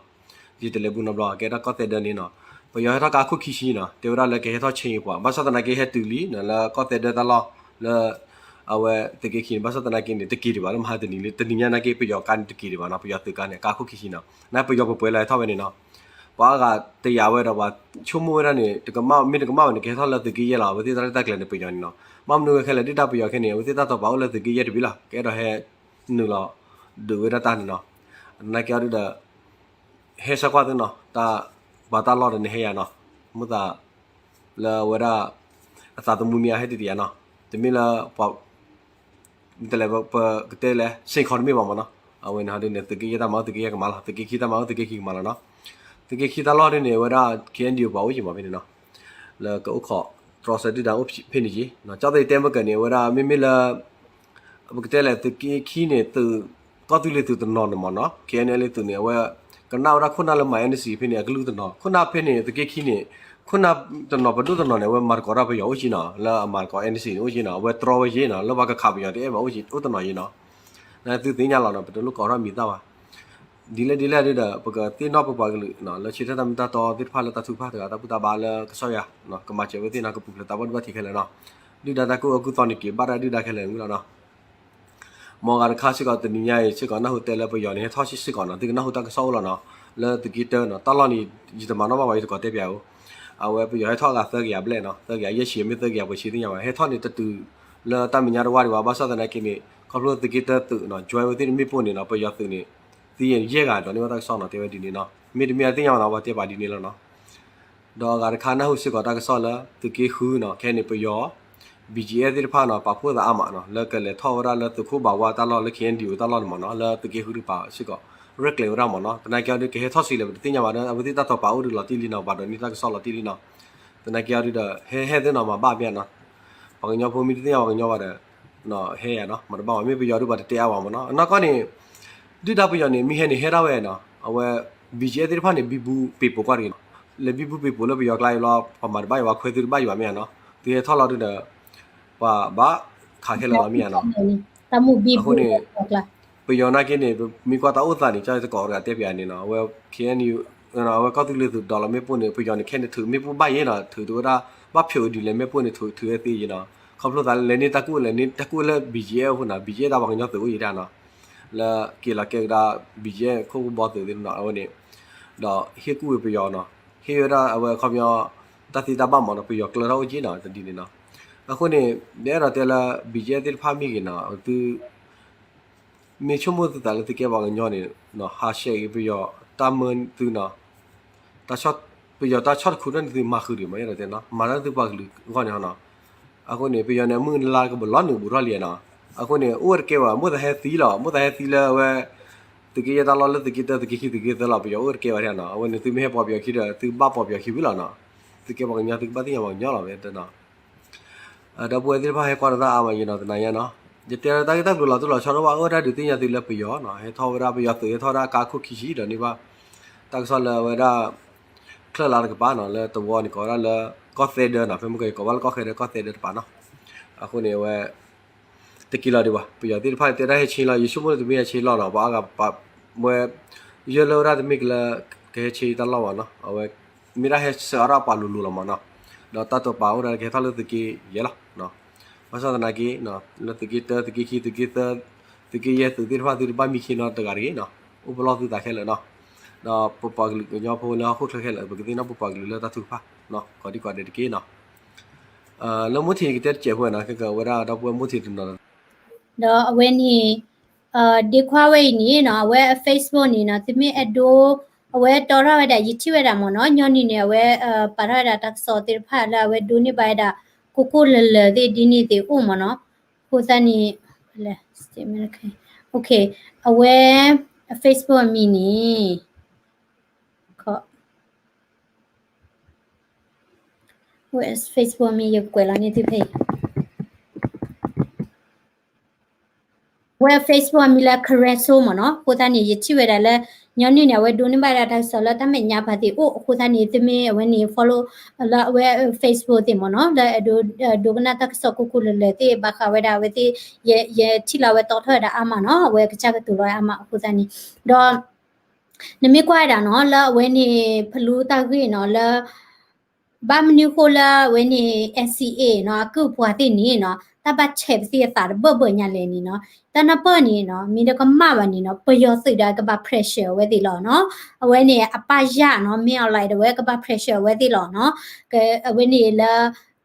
ယတလဲၤဘူးနီတဘျီ ကဲဒၣ်ကီၢ်သဲဒၢန့ၣ်နီၤ, ပယီၤဟဲထီၣ်ကါခိၣ်ခံဆံနီၤ, တဲဝဲဒၣ်လၢကဟဲထီၣ်ဆ့ပှၤ, ဘၣ်ဆၣ်သနာ်က့ဟဲတုၤလံနီၤ လၢကီၢ်သဲဒၢတၢ်လီၢ် လၢ အဝဲသုးက့ခံန့ၣ် ဘၣ်ဆၣ်သနာ်က့န့ၣ် တက့ၤဒံးဘၣ်လၢမဟါတနံၤလံ, တနံၤညါနာ်က့ပယီၤကါန့ၣ်တက့ၤဒံးဘၣ်နီၤ, ပယီၤသုးကါန့ၣ် ကါခိၣ်ခံဆံနီၤ, နပယီၤပှဲၤပှဲၤလီၤဟဲထီၣ်ဝဲန့ၣ်နီၤ, ပှၤအါဂၤတယာ်ဝဲဒီးပှၤဆိကမိၣ်ဝဲဒၣ်န့ၣ် တကမၣ် မ့ၢ်တကမၣ်ဝဲန့ၣ် ကဟဲထီၣ်လၢသုးက့ယဲၢ်လီၤ, အဝဲသ့ၣ်တၢ်ရဲၣ်တၢ်ကျဲၤန့ၣ်ပယီၤန့ၣ်နီၤ, ဘၣ်မနုၤဝဲခဲလၢာ် ဒုၣ်ဒါပယီၤခဲန့ၣ် အဝဲသ့ၣ်တၢ်တိာ်ပာ်အိၣ်လၢသုးက့ယဲၢ်တဘ့ၣ်လီၤ, ကအဲၣ်ဒိးဟဲ နုာ်လီၤဒုးဝဲဒၣ်တၢ်န့ၣ်နီၤ, သနာ်က့အီၤဒုဒီး ဟဲဆၢကွၢ်သုနီၤ, တၢ်ပှၤတၢ်လီၢ်ဒီးနဟဲယၤနီၤ, မ့ၢ်သး လၢအဝဲဒၣ် အသးသမူမံၤအဟဲတ့ၢ်တ့ၢ်ယၤနီၤ, တမ့ၢ်လၢပှၤ တလဲၤပကတဲလဲၣ် စ့ၢ်ခီတမ့ၢ်ဘၣ်မ့ၢ်နီၤ, အဝဲန့ၣ်ဟီဒ်န့ၣ် သုးက့ယဲၢ်တၢ်မၤအိၣ်သုးက့ယဲၢ်ကမၤလီၤ, သုးက့ခံတၢ်မၤအိၣ်သုးက့ခံကမၤလီၤနီၤ, သုးက့ခံတၢ်လီၢ်ဒ်န့ၣ် အဝဲဒၣ် KNDO ပှၤအိၣ်ယံၤမးဖဲန့ၣ်နီၤ, လၢကအိၣ်ခိးတြီဆၢဒုၣ်ဒါအိၣ်ဖဲန့ၣ်ယံၤ, ကၠီသ့ၣ်တဲမ့ၢ်ကၢၢ်န့ၣ် အဝဲဒၣ်မ့မ့ၢ်လၢ ပကတဲလဲၣ် သုးက့ခံန့ၣ် သုး ကီၢ်သူလ့ၤသုးတနီၤန့ၣ်မ့ၢ်နီၤ, KNLA သုးန့ၣ် အဝဲ ကနၣ်ဝဲဒၣ်ခိၣ်နၢ်လၢမၤ NCA ဖဲန့ၣ် အကလုၢ်တနီၤ, ခိၣ်နၢ်ဖဲန့ၣ် သုးက့ခံန့ၣ် ခိၣ်နၢ်တနီၤပဒိၣ်တနီၤန့ၣ် အဝဲမၤသကိးတၢ်ပယီၤအိၣ်က့နီၤ, လၢအမၤသကိး NCA န့ၣ် အိၣ်က့နီၤ, အဝဲတြီဝဲယ့ၣ်နီၤ, လၢပှၤကခးပယီၤတအဲၣ်ဘၣ်အိၣ်က့ အိၣ်တနီၤယ့ၣ်နီၤ, နသုသ့ၣ်ညါလီၤနီၤ, ပတလိၣ်ကိးထီၣ်မံၤသၣ်ဘၣ်, ဒ်လဲၣ်ဒ်လဲၣ်ဒုဒီး ပကသ့ၣ်နီၣ်ပပှၤကလုာ် လၢဆၢထၢၣ်တၢ်မ့ၢ်တၢ်တီသ့ၣ်တဖၣ်လၢတၢ်ထုကဖၣ်တဂၤ တၢ်ဘူၣ်တၢ်ဘါလၢကစၢ်ယွၤ ကမၤစၢၤဝဲသ့ၣ်နီၤ, ကပူၤဖျဲးသးဘီၣ်ဒုဘၣ်ထံးခဲလၢာ်နီၤ, ဒုၣ်ဒါတၢ်ကူၣ်အၢကူၣ်သီန့ၣ် က့ၤဘၣ်တၢ်ဒုၣ်ဒါခဲလၢာ်ဝံၤလီၤနီၤ. မ်အဂၤတခါစ့ၢ်ကီး တနံၤညါအံၤစ့ၢ်ကီး နၢ်ဟူတဲလၢပယီၤန့ၣ် ဟဲထီၣ်စ့ၢ်ကီးနီၤ, သုကနၢ်ဟူတၢ်ကစီၣ်အိၣ်လီၤနီၤ, လၢသုးက့တၢနီၤ, တၢ်လီၢ်န့ၣ် ယတမၤနီၣ်ဘၣ်ဝဲ ယတကိးတဲပၠးဧိၤ, အဝဲပယီၤဟဲထီၣ်အဂၤသၢကယၤဘျဲၣ်နီၤ, သၢကယၤယဲၢ်ဆံ မ့ၢ်သၢကယၤပှဲၤဆံသ့ၣ်ညါဘၣ်, ဟဲထီၣ်န့ၣ်တတုၤလၢတၢ်မဲာ်ညါတဝၢ်ဒံးဘၣ်, ဘၣ်ဆၣ်သနာ်က့န့ၣ် ခီဖျိသုးက့တၢသုးနီၤ join ဝဲသ့ၣ်တမ့ၢ်ပိၢ်န့ၣ်နီၤ, ပယီၤသုးန့ၣ် သံယဲၢ်ဂၤဒီးန့ၢ်ဘၣ်တၢ်ကစီၣ်နီၤ, တဲဝဲဒ်န့ၣ်နီၤ, မ့တမ့ၢ်အသ့ၣ်ညါဘၣ်နီၤ, ပှၤတဲပာ်ဒ်န့ၣ်လီၤနီၤ. ဒီးအဂၤတခါနၢ်ဟူစ့ၢ်ကီးတၢ်ကစီၣ်လၢ သုးက့ဃုနီၤ, ခဲအံၤန့ၣ်ပယီၤ BGF သ့ၣ်တဖၣ်နီၤ ပာ်ဖှိၣ်သးအါမးနီၤ, လၢကလဲၤထီၣ်ဝဲဒၣ်လၢသုးခိၣ်ဘးဝါတၢ်လီၢ်လၢ KNDO တၢ်လီၢ်န့ၣ်မ့ၢ်နီၤ, လၢသုးက့ဃုတကပၤစ့ၢ်ကီး ရဲၣ်ကျဲၤဝဲဒၣ်မ့ၢ်နီၤ, သနာ်က့အီၤဒုး ကဟဲထီၣ်ဆံးလဲၣ် ပတသ့ၣ်ညါဘၣ်ဒီး အဝဲသ့ၣ်တၢ်တိာ်ပာ်အိၣ်ဒုးလီၤတံၢ်လံနီၤ, ဘၣ်ဒီးန့ၢ်တၢ်ကစီၣ်လီၤတံၢ်လံနီၤ, သနာ်က့အီၤဒုးဒီး ဟဲဟဲသ့ၣ်နီၤ မၤဘၣ်ဘၣ်နီၤ, ပှၤကညီဖိမ့ၢ်တသ့ၣ်ညါပှၤကညီဘၣ်ဒီး ဟဲယၤနီၤ, မၤတဘၣ်ဘၣ်, မ့ၢ်ပယီၤဒုး ပှၤတတဲအါဘၣ်မ့ၢ်နီၤ, အနီၢ်ကီၢ်န့ၣ် ဒုၣ်ဒါပယီၤန့ၣ် မ့ၢ်ဟဲန့ၣ် ဟဲဒၣ်ဝဲနီၤ, အဝဲ BGF သ့ၣ်တဖၣ်န့ၣ် ဘံဘူပ့ၤပိာ်ကွၢ်တဂ့ၤနီၤ, လဲၤဘံဘူပ့ၤပိာ်လၢပယီၤကျါအံၤလီၤ, ပှၤမၤတဘၣ်ယၤ ပှၤခွဲသုတဘၣ်ယၤမ့ၢ်ဧါနီၤ, သုဟဲထီၣ်လီၤဒုးဒီး ပှၤဘၣ်ခးခဲလၢာ်လီၤမ့ၢ်ဧါနီၤ, အဃိန့ၣ် ပယီၤနာ်က့န့ၣ် မ့ၢ်ကွၢ်တၢ်အိၣ်သးန့ၣ် ကၠီသကိးတဂၤတဲပၠးန့ၣ်နီၤ, အဝဲ KNU အဝဲကီၢ်သူလ့ၤသုးဒီးလီၤမ့ၣ်ပိၢ်န့ၣ် ပယီၤန့ၣ် ခဲန့ၣ်ထုးမ့ၣ်ပိၢ်ဘၣ်ယဲနီၤ, ထုးတဝဲဒၣ် ဘၣ်ဖျိးဒ်လဲၣ်မ့ၣ်ပိၢ်န့ၣ် ထုးထုးဝဲသ့ယဲနီၤ, ခီဖျိသးလၢလဲၤန့ၢ်တၢ်ကူၣ် လဲၤန့ၢ်တၢ်ကူၣ်လၢ BGF အဃိနီၤ, BGF တၢ်ပှၤကညီသုးအိၣ်ယဲဒၣ်နီၤ, လၢက့ၤလီၤကဲကဒါ BGF ခိၣ်ဘီသုးသ့ၣ်နီၤ, အဝဲန့ၣ် ဒီးဟ့ၣ်ကူၣ်ဝဲပယီၤနီၤ, ဟ့ၣ်ဝဲဒၣ်အဝဲခီပညီ တၢ်သ့တၢ်ဘၣ်မ့ၢ်နီၤ, ပယီၤကျၢၤထီၣ်အိၣ်က့နီၤ, တဒ်န့ၣ်နီၤ, အဃိန့ၣ် ယအဲၣ်ဒိးတဲလၢ BGF သ့ၣ်တဖၣ်မ့ၢ်ဂ့ၤနီၤ, သု မ့ၢ်ဆိကမိၣ်သုသးလၢသုကဲပှၤကညီန့ၣ် ဟးဆှဲးက့ၤပယီၤတၢ်မၢသုနီၤ, ပယီၤတၢ်ဆီၣ်တခူထီၣ်န့ၣ် သုမၤဃုာ်ဒံးမး ယအဲၣ်ဒိးတဲနီၤ, မၤတၢ်သုပှၤကလုာ်အဂီၢ်န့ၣ်ဟီနီၤ, အဃိန့ၣ် ပယီၤန့ၣ် အမုၢ်နလါကဘၣ်လီၤနုာ်ဘူးထီၣ်လံနီၤ, အဃိန့ၣ် အိၣ်တကဲဘၣ် မိၣ်သးဟဲသံလီၤ, မိၣ်သးဟဲသံလၢအဝဲ သုးက့ယဲၢ်တၢ်လီၢ်လၢသုးက့တၢ သုးက့ခံ သုးက့သၢလီၤ, ပယီၤအိၣ်တကဲဘၣ်နီၤ, အဝဲန့ၣ် သုမ့ၢ်ဟဲပိာ်ပယီၤခံဒီး သုဘၣ်ပိာ်ပယီၤခံဝံၤလီၤနီၤ, သုကဲပှၤကညီ သုကဘၣ်သ့ၣ်ညါပှၤကညီလီၤ ဝဲတဲနီၤ ဒီပုၢ်ဝဲၢ်သ့ၣ်တဖၣ်ဟဲကွၢ်တၢ်အါမးယံၤနီၤ, သနာ်ညါနီၤ, ယတဲတၢ်ဂ့ၢ်တၢ်ကျိၤလီၤတိၢ်လီၤဆီဒိၣ်ဘၣ်, အိၣ်တၢ်ဒုးသ့ၣ်ညါသုလၢပယီၤနီၤ, ဟဲထီၣ်ဝဲဒၣ်ပယီၤသုး ဟဲထီၣ်ဝဲဒၣ်ကါခိၣ်ခံဆံဒီးန့ၢ်ဘၣ် တၢ်ကစီၣ်လၢအဝဲဒၣ် ချၢၣ်လါတကပၤနီၤ, လၢသဝီန့ၣ်ကိးဝဲဒၣ်လၢ ကီၢ်သဲဒၢနီၤ, ဖဲမုၢ်ကီၢ်အံၤကိးဘၣ်လၢကီၢ်သဲဒၢ ကီၢ်သဲဒၢတပၤနီၤ, အဃိန့ၣ်အဝဲ တက့ၤလီၤဒံးဘၣ်, ပယီၤသ့ၣ်တဖၣ်တဲဒၣ်ဟဲဆ့လီၤ, ယဆိကမိၣ်လၢတမ့ၢ်ဟဲဆ့လီၤနီၤ, ပှၤအါဂၤပာ်ဝဲ ယဲလၢဝဲဒၣ်တမ့ၢ်ကလၢ ကဟဲဆ့တၢ်လီၢ်ဘၣ်နီၤ, အဝဲ မ့ၢ်ဒၣ်ဟဲဆှၢအါထီၣ်ပှၤလိၤလိၤလီၤမးနီၤ, ဒီးတၢ်တိာ်ပာ်အိၣ်ဒၣ်ကဟဲထီၣ်လၢသုးက့ယဲၢ်လီၤ. ဘၣ်ဆၣ်သနာ်က့ လၢသုးက့တၢ သုးက့ခံ သုးက့သၢ သုးက့ယဲၢ်သုးသ့ၣ်တဖၣ် သုတဘၣ်မံခ့နီတဂၤတဂ့ၤနီၤ, အိၣ်ပလီၢ်သုသးခဲလၢာ်နီၤ, ဒီးပပှၤကလုာ်ကညီဖိလၢဟီၣ်ခိၣ်ချၢခဲလၢာ် ပကသ့ၣ်နီၣ်ပပှၤကလုာ်လၢတၢ်ထုကဖၣ် ကိးဒံကိးဒဲးတက့ၢ်နီၤ. လၢမိၢ်ထံးကတဲတစဲးဖိနီၤ ခဲကဝဲဒၣ်ဒီပုၢ်ဝဲၢ်မိၢ်ထံးတနီၤ ဒီးအဝဲန့ၣ် ဒ့ခွါဝဲအံၤန့ၣ်နီၤ အဝဲအ Facebook န့ၣ်နီၤ သုမ့ၢ်အဲၣ်ဒိး အဝဲတီထီၣ်ဝဲဒၣ် ယထံၣ်ဝဲဒၣ်မ့ၢ်နီၤ ညီနုၢ်န့ၣ် အဝဲ ပာ်ထီၣ်ဝဲဒၣ်တၢ်ကစီၣ်သ့ၣ်တဖၣ်လၢအဝဲဒိးန့ၢ်ဘၣ်ဝဲဒၣ် ကိၢ်ကိၢ်လၢၤလၢၤသ့ၣ်ဒ်န့ၣ်သ့ၣ်အိၣ်မ့ၢ်နီၤ, အဃိသတးန့ၣ် အဝဲ Facebook အမံၤန့ၣ် ဝဲ Facebook မံၤ ယကွဲးလီၤန့ၢ်သုဖဲအံၤ အဝဲ Facebook အမံၤလၢ Karen So မ့ၢ်နီၤ, အဃိသတးန့ၣ် ယထံၣ်ဝဲဒၣ်လၢ ညီနုၢ်န့ၣ် အဝဲဒိးန့ၢ်ဘၣ်ဒၣ်တၢ်ကစီၣ်လၢတၢ်မဲာ်ညါပှၤသ့ၣ်အိၣ် အဃိသတးန့ၣ် သုမ့ၢ်အဝဲန့ၣ် follow လၢအဝဲ Facebook သ့ၣ်မ့ၢ်နီၤ လၢအဒိ ဒိကနၣ်တၢ်ကစီၣ်ကိၢ်ကိၢ်လၢၤလၢၤသ့ၣ် ဘၣ်ဃးဝဲဒၣ်အဝဲသ့ၣ် ယ ယထံၣ်လီၤအဝဲတီထီၣ်ဝဲဒၣ်အါမးနီၤ, အဝဲကစၢ်ကတိၤလီၤအါမး အဃိသတးန့ၣ် ဒီး နမ့ၢ်ကွၢ်ဝဲဒၣ်နီၤ လၢအဝဲန့ၣ် ဖလူတၢ်ဂ့ၢ်နီၤ လၢ ဘၣ်မနုၤဃိလၢအဝဲန့ၣ် NCA နီၤ အကုၢ်အပှၤသ့ၣ်န့ၣ်နီၤ တၢ်ဘၣ်ဆဲးပသံအသးတဘၢၣ်ဘၢၣ်ညါလဲၣ်န့ၣ်နီၤ, တၢ်နၢ်ပၢၢ်န့ၣ်နီၤ မ့ၢ်တကမၣ်ဘၣ်န့ၣ်နီၤ ပယီၤသုးဒီးကဘၣ် pressure အဝဲသ့ၣ်လီၤနီၤ, အဝဲန့ၣ်အပၢ်ယၢ်နီၤ မ့ၢ်အီၤလၢ ဒီးဝဲကဘၣ် pressure အဝဲသ့ၣ်လီၤနီၤ, အဝဲန့ၣ်လၢ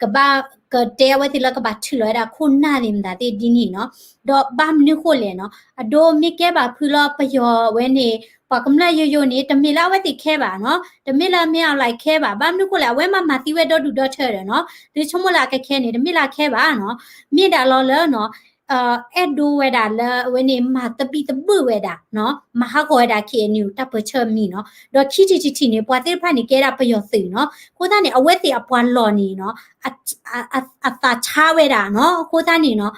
ကဘၣ် ကတဲအဝဲသ့ၣ်လၢကဘၣ်ထုးလီၤဝဲဒၣ်ခိၣ်နၢ်သ့ၣ်မတၤသ့ၣ်ဒ်န့ၣ်နီၤ, ဒီးဘၣ်မနုၤဃိလဲၣ်နီၤ အဒိမ့ၢ်ကဲဘၣ်ဖုလၢပယီၤဝဲန့ၣ် ပှၤကမျၢၢ်ယိယိန့ၣ် တမ့ၢ်လၢအဝဲသ့ၣ်ခဲဘၣ်နီၤ, တမ့ၢ်လၢမ့ၢ်အီၤလၢခဲဘၣ်, ဘၣ်မနုၤဃိလဲၣ် အဝဲမၤမၤသံဝဲဒီဒူၣ်ဒီထၢဒီးနီၤ, သုဆိကမိၣ်လၢအကခဲန့ၣ် တမ့ၢ်လၢအခဲဘၣ်နီၤ, မ့ၢ်ဒၣ်လီၤလၢနီၤ အဲၣ်ဒိးဝဲဒၣ်လၢအဝဲန့ၣ် မၤသဘံၣ်သဘုၣ်ဝဲဒၣ်နီၤ, မၤဟးဂီၤဝဲဒၣ် KNU တၢ်ပၢၢ်ဆၢမံၤနီၤ, ဒီးခံထံၣ်တထံၣ်န့ၣ် ပှၤသ့ၣ်တဖၣ်န့ၣ် ကဲဒၣ်ပယီၤသုးနီၤ, အဃိသတးန့ၣ် အဝဲသ့ၣ်အပှၤလီၢ်န့ၣ်နီၤ အသးဆါဝဲဒၣ်နီၤ, အဃိသတးန့ၣ်နီၤ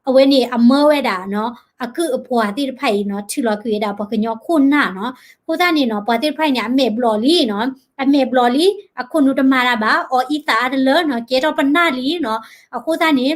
အဝဲန့ၣ်အမၢဝဲဒၣ်နီၤ အကုၢ်အပှၤသ့ၣ်တဖၣ်အံၤနီၤ ထုးလီၤကွံာ်ဝဲဒၣ်ပှၤကညီခိၣ်နၢ်နီၤ, အဃိသတးန့ၣ်နီၤ ပှၤသ့ၣ်တဖၣ်အံၤန့ၣ် အမဲာ်ဘျီၣ်လံနီၤ, အမဲာ်ဘျီၣ်လံ, အခိၣ်နူာ်တမၤတၢ်ဘၣ်, အီၣ်အံသၣ်အါတလၢနီၤ, ကဲထီၣ်ပနၢ်လံနီၤ, အဃိသတးန့ၣ်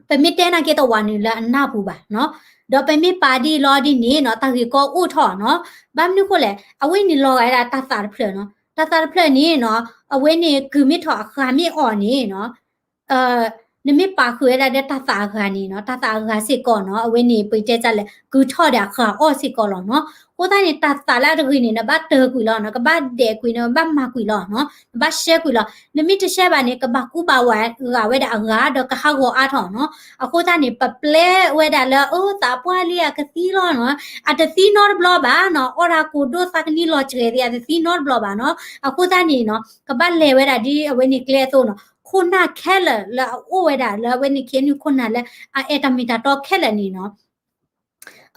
ပမ့ၢ်တဲနာ်က့တဝးနုာ်လၢအနၢ်ပူၤဘၣ်နီၤ, ဒီးပမ့ၢ်ပာ်ဒ်အံၤလီၤဒ်န့ၣ်နီၤ တၢ်ဂ့ၢ်ကီအိၣ်ထီၣ်နီၤ, ဘၣ်မနုၤဃိလဲၣ် အဝဲန့ၣ်လီၤဂာ်ဝဲဒၣ်တၢ်သးတဖျၢၣ်နီၤ, တၢ်သးတဖျၢၣ်န့ၣ်နီၤ အဝဲန့ၣ်ကုၢ်မ့ၢ်ထီၣ်အဃၢ်မ့ၢ်အီၣ်န့ၣ်နီၤ နမ့ၢ်ပာ်ဃုာ်ဝဲဒၣ်ဒီးတၢ်သးအဂၤန့ၣ်နီၤ, တၢ်သးအဂၤစ့ၢ်ကီးနီၤ အဝဲန့ၣ် ပတဲတၢ်လဲၣ် ကုၢ်ထီၣ်ဒီးအဃၢ်အီၣ်စ့ၢ်ကီးလီၤနီၤ, အဃိသတးန့ၣ် တၢ်သးလၢအတဂ့ၤန့ၣ် နဘၣ်တၢၢ်ကွံာ်လီၤနီၤ, ကဘၣ်ဒဲးကွံာ်နီၤ, နဘၣ်မၤကွံာ်လီၤနီၤ, နဘၣ်ရှဲကွံာ်လီၤ, နမ့ၢ်တရှဲဘၣ်န့ၣ် ကဘၣ်ကူဘၣ်ဝဲဂာ်ဝဲဒၣ်အဂၤ ဒီးကဟးဂီၤအါထီၣ်နီၤ, အဃိသတးန့ၣ် ပပျဲဝဲဒၣ်လၢ အၢ သးပှၢ်လံအကသံလီၤနီၤ, အတသံနီတဘျီဘၣ်နီၤ, အီၣ်တၢ်ကိၢ်ဒိၣ်သးကနံလီၤစှဲၤသ့ အတသံနီတဘျီဘၣ်နီၤ, အဃိသတးန့ၣ်နီၤ ကဘၣ်လဲၤဝဲဒၣ်ဒ်အဝဲန့ၣ်ကျဲအသိးနီၤ, ခိၣ်နၢ်ခဲလၢာ်လၢအအိၣ်ဝဲဒၣ်လၢအဝဲန့ၣ် KNU ခိၣ်နၢ်လၢအအဲၣ်တၢ်မ့ၢ်တၢ်တီခဲလၢာ်န့ၣ်နီၤ,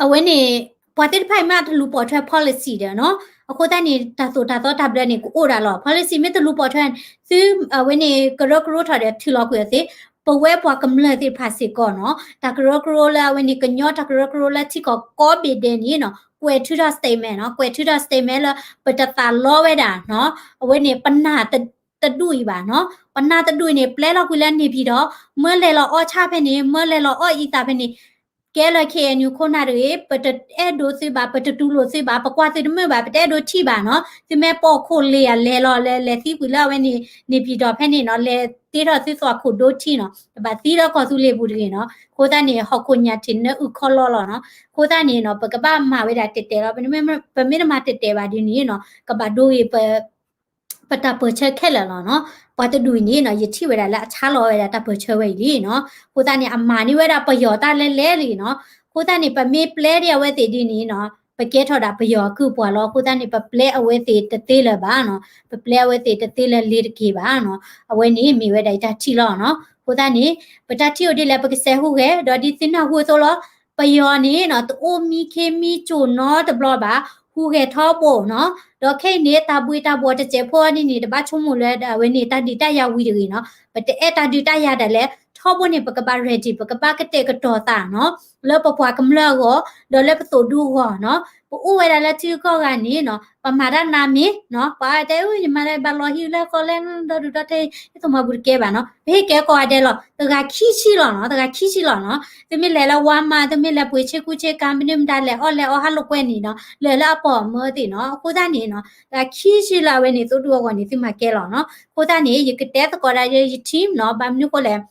အဝဲန့ၣ် ပှၤသ့ၣ်တဖၣ်အံၤမ့ၢ်တလူၤပိာ်ထွဲ policy ဒီးနီၤ, အဃိသတးန့ၣ် တၢ်သိၣ်တၢ်သီတၢ်ဘျၢန့ၣ် ကအိၣ်ဒၣ်လီၤ. Policy မ့ၢ်တလူၤပိာ်ထွဲ သု အဝဲန့ၣ် ကရၢကရိထီၣ်ဒီးထုးလီၤကွံာ်အီၤသ့, ပဝဲပှၤကမျၢၢ်သ့ၣ်တဖၣ်စ့ၢ်ကီးနီၤ, တၢ်ကရၢကရိလၢအဝဲန့ၣ် ကညီတၢ်ကရၢကရိလၢထံကီၢ်ကိးဘ့ၣ်ဒဲးန့ၣ်နီၤ, ကွဲးထုးထီၣ် statement နီၤ, ကွဲးထုးထီၣ် statement လၢပတသးလီဝဲဒၣ်နီၤ, အဝဲန့ၣ် ပနၢ်တဒူၣ်အံၤဘၣ်နီၤ, ပနၢ်တဒူၣ်အံၤန့ၣ် ပျဲလီၤကွံာ်လၢန့ၣ်ပၠံၣ်တီၣ်, မၢလဲၤလီၤအီၣ်ဆၣ်ဖဲန့ၣ်, မၢလဲၤလီၤအီၣ်အံသၣ်ဖဲန့ၣ်, ကဲလၢ KNU ခိၣ်နၢ်တဂ့ၤ, ပတအဲၣ်ဒိးသုဘၣ်, ပတတူၢ်လိာ်သုဘၣ်, ပကွၢ်သုတမုာ်ဘၣ်, ပတအဲၣ်ဒိးထံၣ်ဘၣ်နီၤ, သုမ့ၢ်ပိာ်ခိၣ်လ့ၤယၤလဲၤလီၤ လဲၤ လဲၤသံကွံာ်လၢအဝဲန့ၣ် န့ၣ်ပၠံၣ်တီၣ်ဖဲန့ၣ်နီၤ, လဲၤတ့ထီၣ်သုသွၣ်ခိၣ်ဒိထံနီၤ, တဘၣ်သံလၢကီၢ်သူလ့ၤပူၤတဂ့ၤနီၤ, အဃိသတးန့ၣ် ဟီၣ်ခိၣ်ညၣ်ထံးနၢအုၣ်ခီလီလီၤနီၤ, အဃိသတးန့ၣ်နီၤ ပကဘၣ်မၤဝဲဒၣ်တဲာ်တဲာ်လီၤ, ပမ့ၢ်တမၤတဲာ်တဲာ်ဘၣ်ဒ်န့ၣ်နီၤ ကဘၣ်ဒိဂ့ၤ ပတၢ်ပၢၢ်ဆၢခဲလၢာ်လီၤနီၤ. ပှၤတဒူၣ်အံၤန့ၣ်နီၤ ယထံၣ်ဝဲဒၣ်လၢအဆါလီၤဝဲဒၣ်တၢ်ပၢၢ်ဆၢဝဲအံၤလံနီၤ. အဃိသတးန့ၣ် အမၤန့ၢ်ဝဲဒၣ်ပယီၤတၢ်လဲၤလဲၤလံနီၤ. အဃိသတးန့ၣ် ပမ့ၢ်ပျဲဒ်အဝဲသ့ၣ်ဒ်န့ၣ်နီၤ ပကဲထီၣ်ဒၣ်ပယီၤအကုၢ်အပှၤလီၤ. အဃိသတးန့ၣ် ပပျဲအဝဲသ့ၣ်တသ့လၢၤဘၣ်နီၤ. ပပျဲအဝဲသ့ၣ်တသ့လၢၤလ့ၤတက့ၢ်ဘၣ်နီၤ. အဝဲန့ၣ်မ့ၢ်ဝဲဒၣ်ယတၢ်ထံၣ်လီၤနီၤ. အဃိသတးန့ၣ် ပတၢ်ထံၣ်အိၣ်ဒ်လဲၣ် ပကစဲးဟူးဂဲၤ ဒီးဒ်သုနၢ်ဟူအသိးလီၤ. ပယီၤန့ၣ်နီၤ တအိၣ်မံခ့မံကၠိၣ်နီတဘျီဘၣ်, ဟူးဂဲၤထီဘိနီၤ. ဒီးခဲအံၤန့ၣ် တၢ်ဘှံးတၢ်ဘှီးတစဲးဖိအီၤဒ်န့ၣ် တဘၣ်ဆိကမိၣ်လၢအဝဲန့ၣ် တၢ်ဒုးတၢ်ယၤဝံၤတဂ့ၤနီၤ. ပတအဲၣ်တၢ်ဒုးတၢ်ယၤဒၣ်လဲာ်, ထီဘိန့ၣ် ပကဘၣ် ready ပကဘၣ်ကတဲာ်ကတီၤသးနီၤ လၢပပှၤကမျၢၢ်အဂီၢ် ဒီးလၢပသိၣ်ဒူအဂီၢ်နီၤ. ပအိၣ်ဝဲဒၣ်လၢထံဂုၤကီၢ်ဂၤန့ၣ်နီၤ ပမၤတၢ်နါမ့ၢ်နီၤ ပှၤတဲ ယမၤလၢဘၣ်လီၤဟံၣ်လၢဃီလဲၣ် ဒီဒူၣ်ဒီထၢ ယသိၣ်မၤဘူၣ်တကဲဘၣ်နီၤ. ပဟ့ၣ်ကဲကိးဂၤဒဲးလီၤ တဂၤခံဆံလီၤနီၤ တဂၤခံဆံလီၤနီၤ. သုမ့ၢ်လဲၤလၢ Walmart သုမ့ၢ်လဲၤပှ့ၤဆ့ကူဆ့ကၤ မနုၤမတၤလဲၤအီၣ်လဲၤအီဟးလိာ်ကွဲန့ၣ်နီၤ လဲၤလၢအပိာ်မၢသ့ၣ်နီၤ. အဃိသတးန့ၣ်နီၤ တဂၤခံဆံလီၤ အဝဲန့ၣ်သိၣ်ဒူအဂီၢ်န့ၣ် သုမၤကဲလီၤနီၤ. အဃိသတးန့ၣ် ယကတဲသကိးဒၣ်ယ ယ team နီၤ ဘၣ်မနုၤဃိလဲၣ်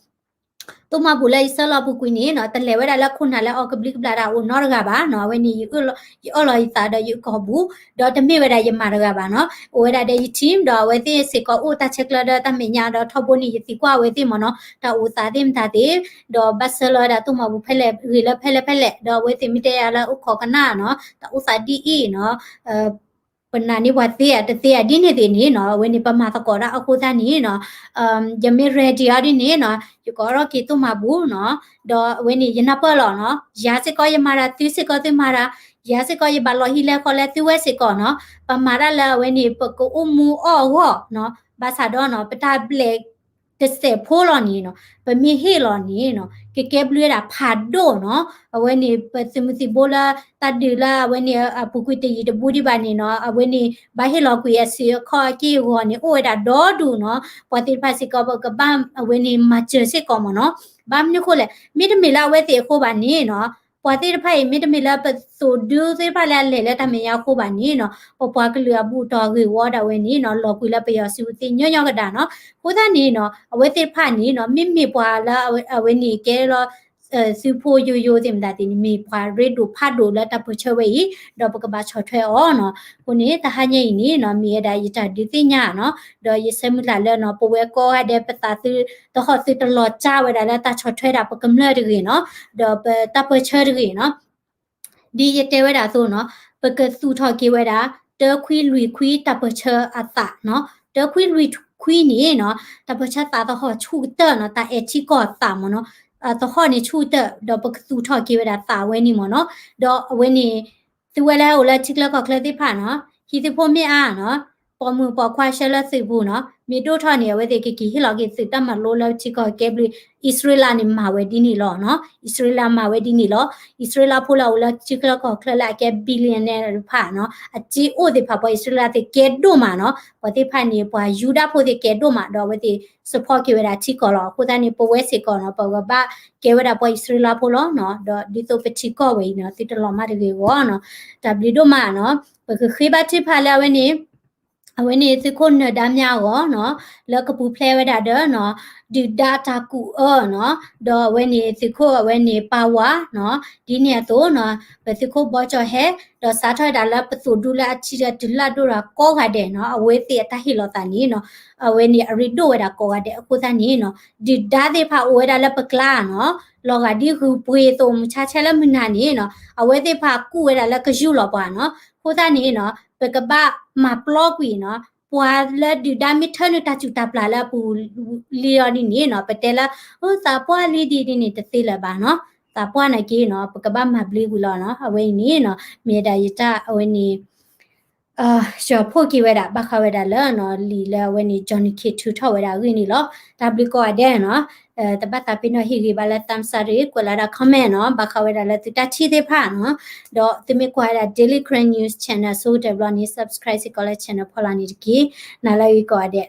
သိၣ်မၤဘူၣ်လၢယဆှၢလီၤပူၤကွံာ်န့ၣ်နီၤ တလဲၤဝဲဒၣ်လၢခိၣ်နၢ်လၢအီၤကဘျံးကဘျၣ်တၢ်အိၣ်နီတဂၤဘၣ်နီၤ. အဝဲန့ၣ် ယအၢၣ်လီၤယသးဒီးယကီၢ်ပူၤ ဒီးတမ့ၢ်ဝဲဒၣ်ယမၤတဂၤဘၣ်နီၤ. အိၣ်ဝဲဒၣ်ဒီးယ team ဒီးအဝဲသ့ၣ်စ့ၢ်ကီးအိၣ်တၢ်ဆဲးကျၢဒီးတၢ်မဲာ်ညါဒီးထီဘိန့ၣ် ယသံကွၢ်အဝဲသ့ၣ်မ့ၢ်နီၤ တၢ်အိၣ်သးသ့ၣ်မတၤသ့ၣ် ဒီးဘၣ်ဆှၢလီၤဝဲဒၣ်သိၣ်မၤဘူၣ်ဖဲလဲၣ်ဂ့ၤလၢဖဲလဲၣ်ဖဲလဲၣ် ဒီးအဝဲသ့ၣ်မ့ၢ်တဲယၤလၢအိၣ်ခိးကနၣ်နီၤ တၢ်အိၣ်သးဒ်အံၤနီၤ ပနာ်န့ၢ်ပှၤသ့ဧါတသ့ဧါဒ်န့ၣ်သ့ၣ်န့ၣ်နီၤ အဝဲန့ၣ် ပမၤသကိးတၢ်အဃိသတးန့ၣ်နီၤ ယမ့ၢ် ready အီၤဒ်န့ၣ်နီၤ ယကအိးထီၣ်က့ၤသိၣ်မၤဘူၣ်နီၤ ဒီးအဝဲန့ၣ် ယနၢ်ပၢၢ်လီၤနီၤ ယၤစ့ၢ်ကီးယမၤတၢ် သုစ့ၢ်ကီးသုမၤတၢ် ယၤစ့ၢ်ကီးယဘၣ်လီၤဟံၣ်လဲၤဃီလဲၤ သုဝဲစ့ၢ်ကီးနီၤ ပမၤတၢ်လၢအဝဲန့ၣ် ပကအိၣ်မူအီၣ်အဂီၢ်နီၤ ဘၣ်ဆၣ်ဒီးနီၤ ပတၢ်ဘျဲး တစဲးဖိလီၤန့ၣ်နီၤ ပမ့ၢ်ဟ့ၣ်လီၤန့ၣ်နီၤ ကကဲဘျုးဝဲဒၣ်ဖးဒိၣ်နီၤ အဝဲန့ၣ် ပသုးမုၢ်သံၣ်ဘိလၢ တၢ်ဒုးလၢအဝဲန့ၣ် အပူၤကွံာ်တယံာ်တဘူးဒံးဘၣ်န့ၣ်နီၤ အဝဲန့ၣ် ဘၣ်ဟ့ၣ်လီၤကွံာ်အစုအခီၣ်အက့ၢ်အဂီၤန့ၣ် အိၣ်ဝဲဒၣ်ဒီဒူၣ်နီၤ ပှၤသ့ၣ်တဖၣ်စ့ၢ်ကီး ပကဘၣ်အဝဲန့ၣ် မၤစၢၤစ့ၢ်ကီးမ့ၢ်နီၤ ဘၣ်မနုၤဃိလဲၣ် မ့တမ့ၢ်လၢအဝဲသ့ၣ်အဃိဘၣ်န့ၣ်နီၤ ပှၤသ့ၣ်တဖၣ်အံၤ မ့တမ့ၢ်လၢပသိၣ်ဒူသ့ၣ်တဖၣ်လၢအလဲၤလၢတၢ်မဲာ်ညါအဃိဘၣ်န့ၣ်နီၤ ပပှၤကလုာ်အဘူၣ်တီၢ်ဂ့ၢ်ဝီဒၣ်ဝဲန့ၣ်နီၤ လီၤကွံာ်လၢပယီၤစုပူၤသ့ညီညီကဒၣ်နီၤ အဃိသတးန့ၣ်နီၤ အဝဲသ့ၣ်တဖၣ်န့ၣ်နီၤ မ့မ့ၢ်ပှၤလၢအဝဲန့ၣ်ကဲလီၤ သုးဖိယိယိသ့ၣ်မတၤသ့ၣ်န့ၣ် မ့ၢ်ပှၤရ့ဒိၣ်ဖးဒိၣ်လၢတၢ်ပၢၢ်ဆၢဝဲအံၤ ဒီးပကဘၣ်ဆီၣ်ထွဲအီၤနီၤ အဃိန့ၣ် တဟါညါအံၤန့ၣ်နီၤ မ့ၢ်ဝဲဒၣ်ယတၢ်ဒုးသ့ၣ်ညါနီၤ ဒီးယဆၢမုၢ်လၢ်လၢနီၤ ပဝဲကိးဂၤဒဲး ပသးသု သဟီၣ်သုတလီၤကၢ်ဝဲဒၣ်လၢတၢ်ဆီၣ်ထွဲဒၣ်ပကမျၢၢ်တဂ့ၤနီၤ ဒီးပတၢ်ပၢၢ်ဆၢတဂ့ၤနီၤ ဒ်ယတဲဝဲဒၣ်အသိးနီၤ ပကသူၣ်ထီၣ်က့ၤဝဲဒၣ် တၢခွံလွံၢ်ခွံတၢ်ပၢၢ်ဆၢအသးနီၤ တၢခွံလွံၢ်ခွံန့ၣ်နီၤ တၢ်ပၢၢ်ဆၢသးသဟီၣ်ဆူၣ်ကတၢၢ်နီၤ တၢ်အဲၣ်ထံကီၢ်အသးမ့ၢ်နီၤ သဟီၣ်န့ၣ်ဆူၣ်ကတၢၢ် ဒီးပကသူၣ်ထီၣ်က့ၤဝဲဒၣ်သးဝဲန့ၣ်မ့ၢ်နီၤ ဒီးအဝဲန့ၣ် သုဝဲလၢအိၣ်လၢထံချၢကီၢ်ချၢသ့ၣ်တဖၣ်နီၤ ဟံၣ်သုးဖိမ့ၢ်အါနီၤ ပိာ်မုၣ်ပိာ်ခွါဆှၢလၢသုးပူၤနီၤ မ့ၢ်ဒိၣ်ထီၣ်န့ၣ် အဝဲသ့ၣ်ကက့ၤဟ့ၣ်လီၤက့ၤသုးတၢ်မၤလိလၢထံကီၢ်ကဲဘျုး အံၣ်စရ့လးန့ၣ်မၤဝဲဒ်န့ၣ်လီၤနီၤ အံၣ်စရ့လးမၤဝဲဒ်န့ၣ်လီၤ အံၣ်စရ့လးဖိလၢအအိၣ်လၢထံချၢကီၢ်ချၢလၢအကဲ billionaire တဖၣ်နီၤ အစ့အိၣ်သ့ၣ်တဖၣ် ပှၤအံၣ်စရ့လးသ့ၣ်ကဲဒိၣ်မးနီၤ ပှၤသ့ၣ်တဖၣ်န့ၣ် ပှၤယူဒၤဖိသ့ၣ်ကဲဒိၣ်မး ဒီးအဝဲသ့ၣ် support က့ၤဝဲဒၣ်ထံကီၢ်လီၤ အဃိသတးန့ၣ် ပဝဲစ့ၢ်ကီးနီၤ ပကဘၣ်ကဲဝဲဒၣ်ပှၤအံၣ်စရ့လးဖိလီၤနီၤ ဒီးဒ်သိးပထံကီၢ်ဝဲအံၤနီၤ သုတလီၤမၢ်တဂ့ၤအဂီၢ်နီၤ တၢ်ဘျုးဒိၣ်မးနီၤ ပကဃ့ဘါထုကဖၣ်လၢအဝဲန့ၣ် အဝဲန့ၣ်သုးခိၣ်နၢၤဒါမြအဂီၢ်နီၤ လၢကပူၤဖျဲးဝဲဒၣ်ဒီးနီၤ ဒုၣ်ဒါတၢ်ကူၣ်အၢနီၤ ဒီးအဝဲန့ၣ်သုးခိၣ်အဝဲန့ၣ်ပၢ်ဝါနီၤ ဒ်န့ၣ်အသိးနီၤ ပသုးခိၣ်ဘီကၠီၣ်ဟဲ ဒီးစးထီၣ်ဝဲဒၣ်လၢပသိၣ်ဒူလၢအထံဒီးတုၤလၢအဒိၣ်ဒီးကိးဂၤဒဲးနီၤ အဝဲသ့ၣ်အတၢ်ဟ့ၣ်လီၤသးန့ၣ်နီၤ အဝဲန့ၣ်အရ့ဒိၣ်ဝဲဒၣ်ကိးဂၤဒဲးအဃိသတးန့ၣ်နီၤ ဒုၣ်ဒါသ့ၣ်တဖၣ်အိၣ်ဝဲဒၣ်လၢပကျါနီၤ လီၤဂာ်ဒ်ဂုၢ်ပှ့ၤအသိးမုၢ်ဆါဆဲလၢမုၢ်နၤန့ၣ်နီၤ အဝဲသ့ၣ်တဖၣ်ကူၣ်ဝဲဒၣ်လၢကယူၢ်လီၤပှၤနီၤ အဃိသတးန့ၣ်နီၤ ပကဘၣ်မၤပျီကွံာ်နီၤ ပှၤလၢဒုၣ်ဒါမ့ၢ်ထၢနုာ်တၢ်စူၢ်တၢ်ပျၢ်လၢအပူၤလံအီၤဒ်န့ၣ်နီၤ ပတဲလၢ သးပှၢ်လံဒ်ဒ်န့ၣ်တသ့လၢၤဘၣ်နီၤ သးပှၢ်နာ်က့နီၤ ပကဘၣ်မၤဘျုးကွံာ်လီၤနီၤ အဝဲအံၤန့ၣ်နီၤ မ့ၢ်ဝဲဒၣ်ယတၢ်အဝဲန့ၣ် ယီၤဖှိၣ်က့ၤဝဲဒၣ် ဘၣ်ဃးဝဲဒၣ်လၢနီၤ လံာ်လၢအဝဲန့ၣ် Johnny K ထုးထီၣ်ဝဲဒၣ်အဂ့ၢ်န့ၣ်လီၤ. တၢ်ဘျုးကိးဂၤဒဲးနီၤ တဘၣ်သးပ့ၤနီၣ်ဟ့ၣ်ဂ့ၤဘၣ်လၢ thumbs up တဂ့ၤ ကွဲးလီၤဒၣ် comment နီၤ ဘၣ်ဃးဝဲဒၣ်လၢသုတၢ်ထံၣ်သ့ၣ်တဖၣ်နီၤ ဒီးသုမ့ၢ်ကွၢ်ဝဲဒၣ် Daily Karen News Channel ဆိကတၢၢ်ဘျီန့ၣ် subscribe စ့ၢ်ကီးလၢ channel ဖီလာ်န့ၣ်တက့ၢ်. နၤလၢအဂ့ၤကိးဂၤဒဲး.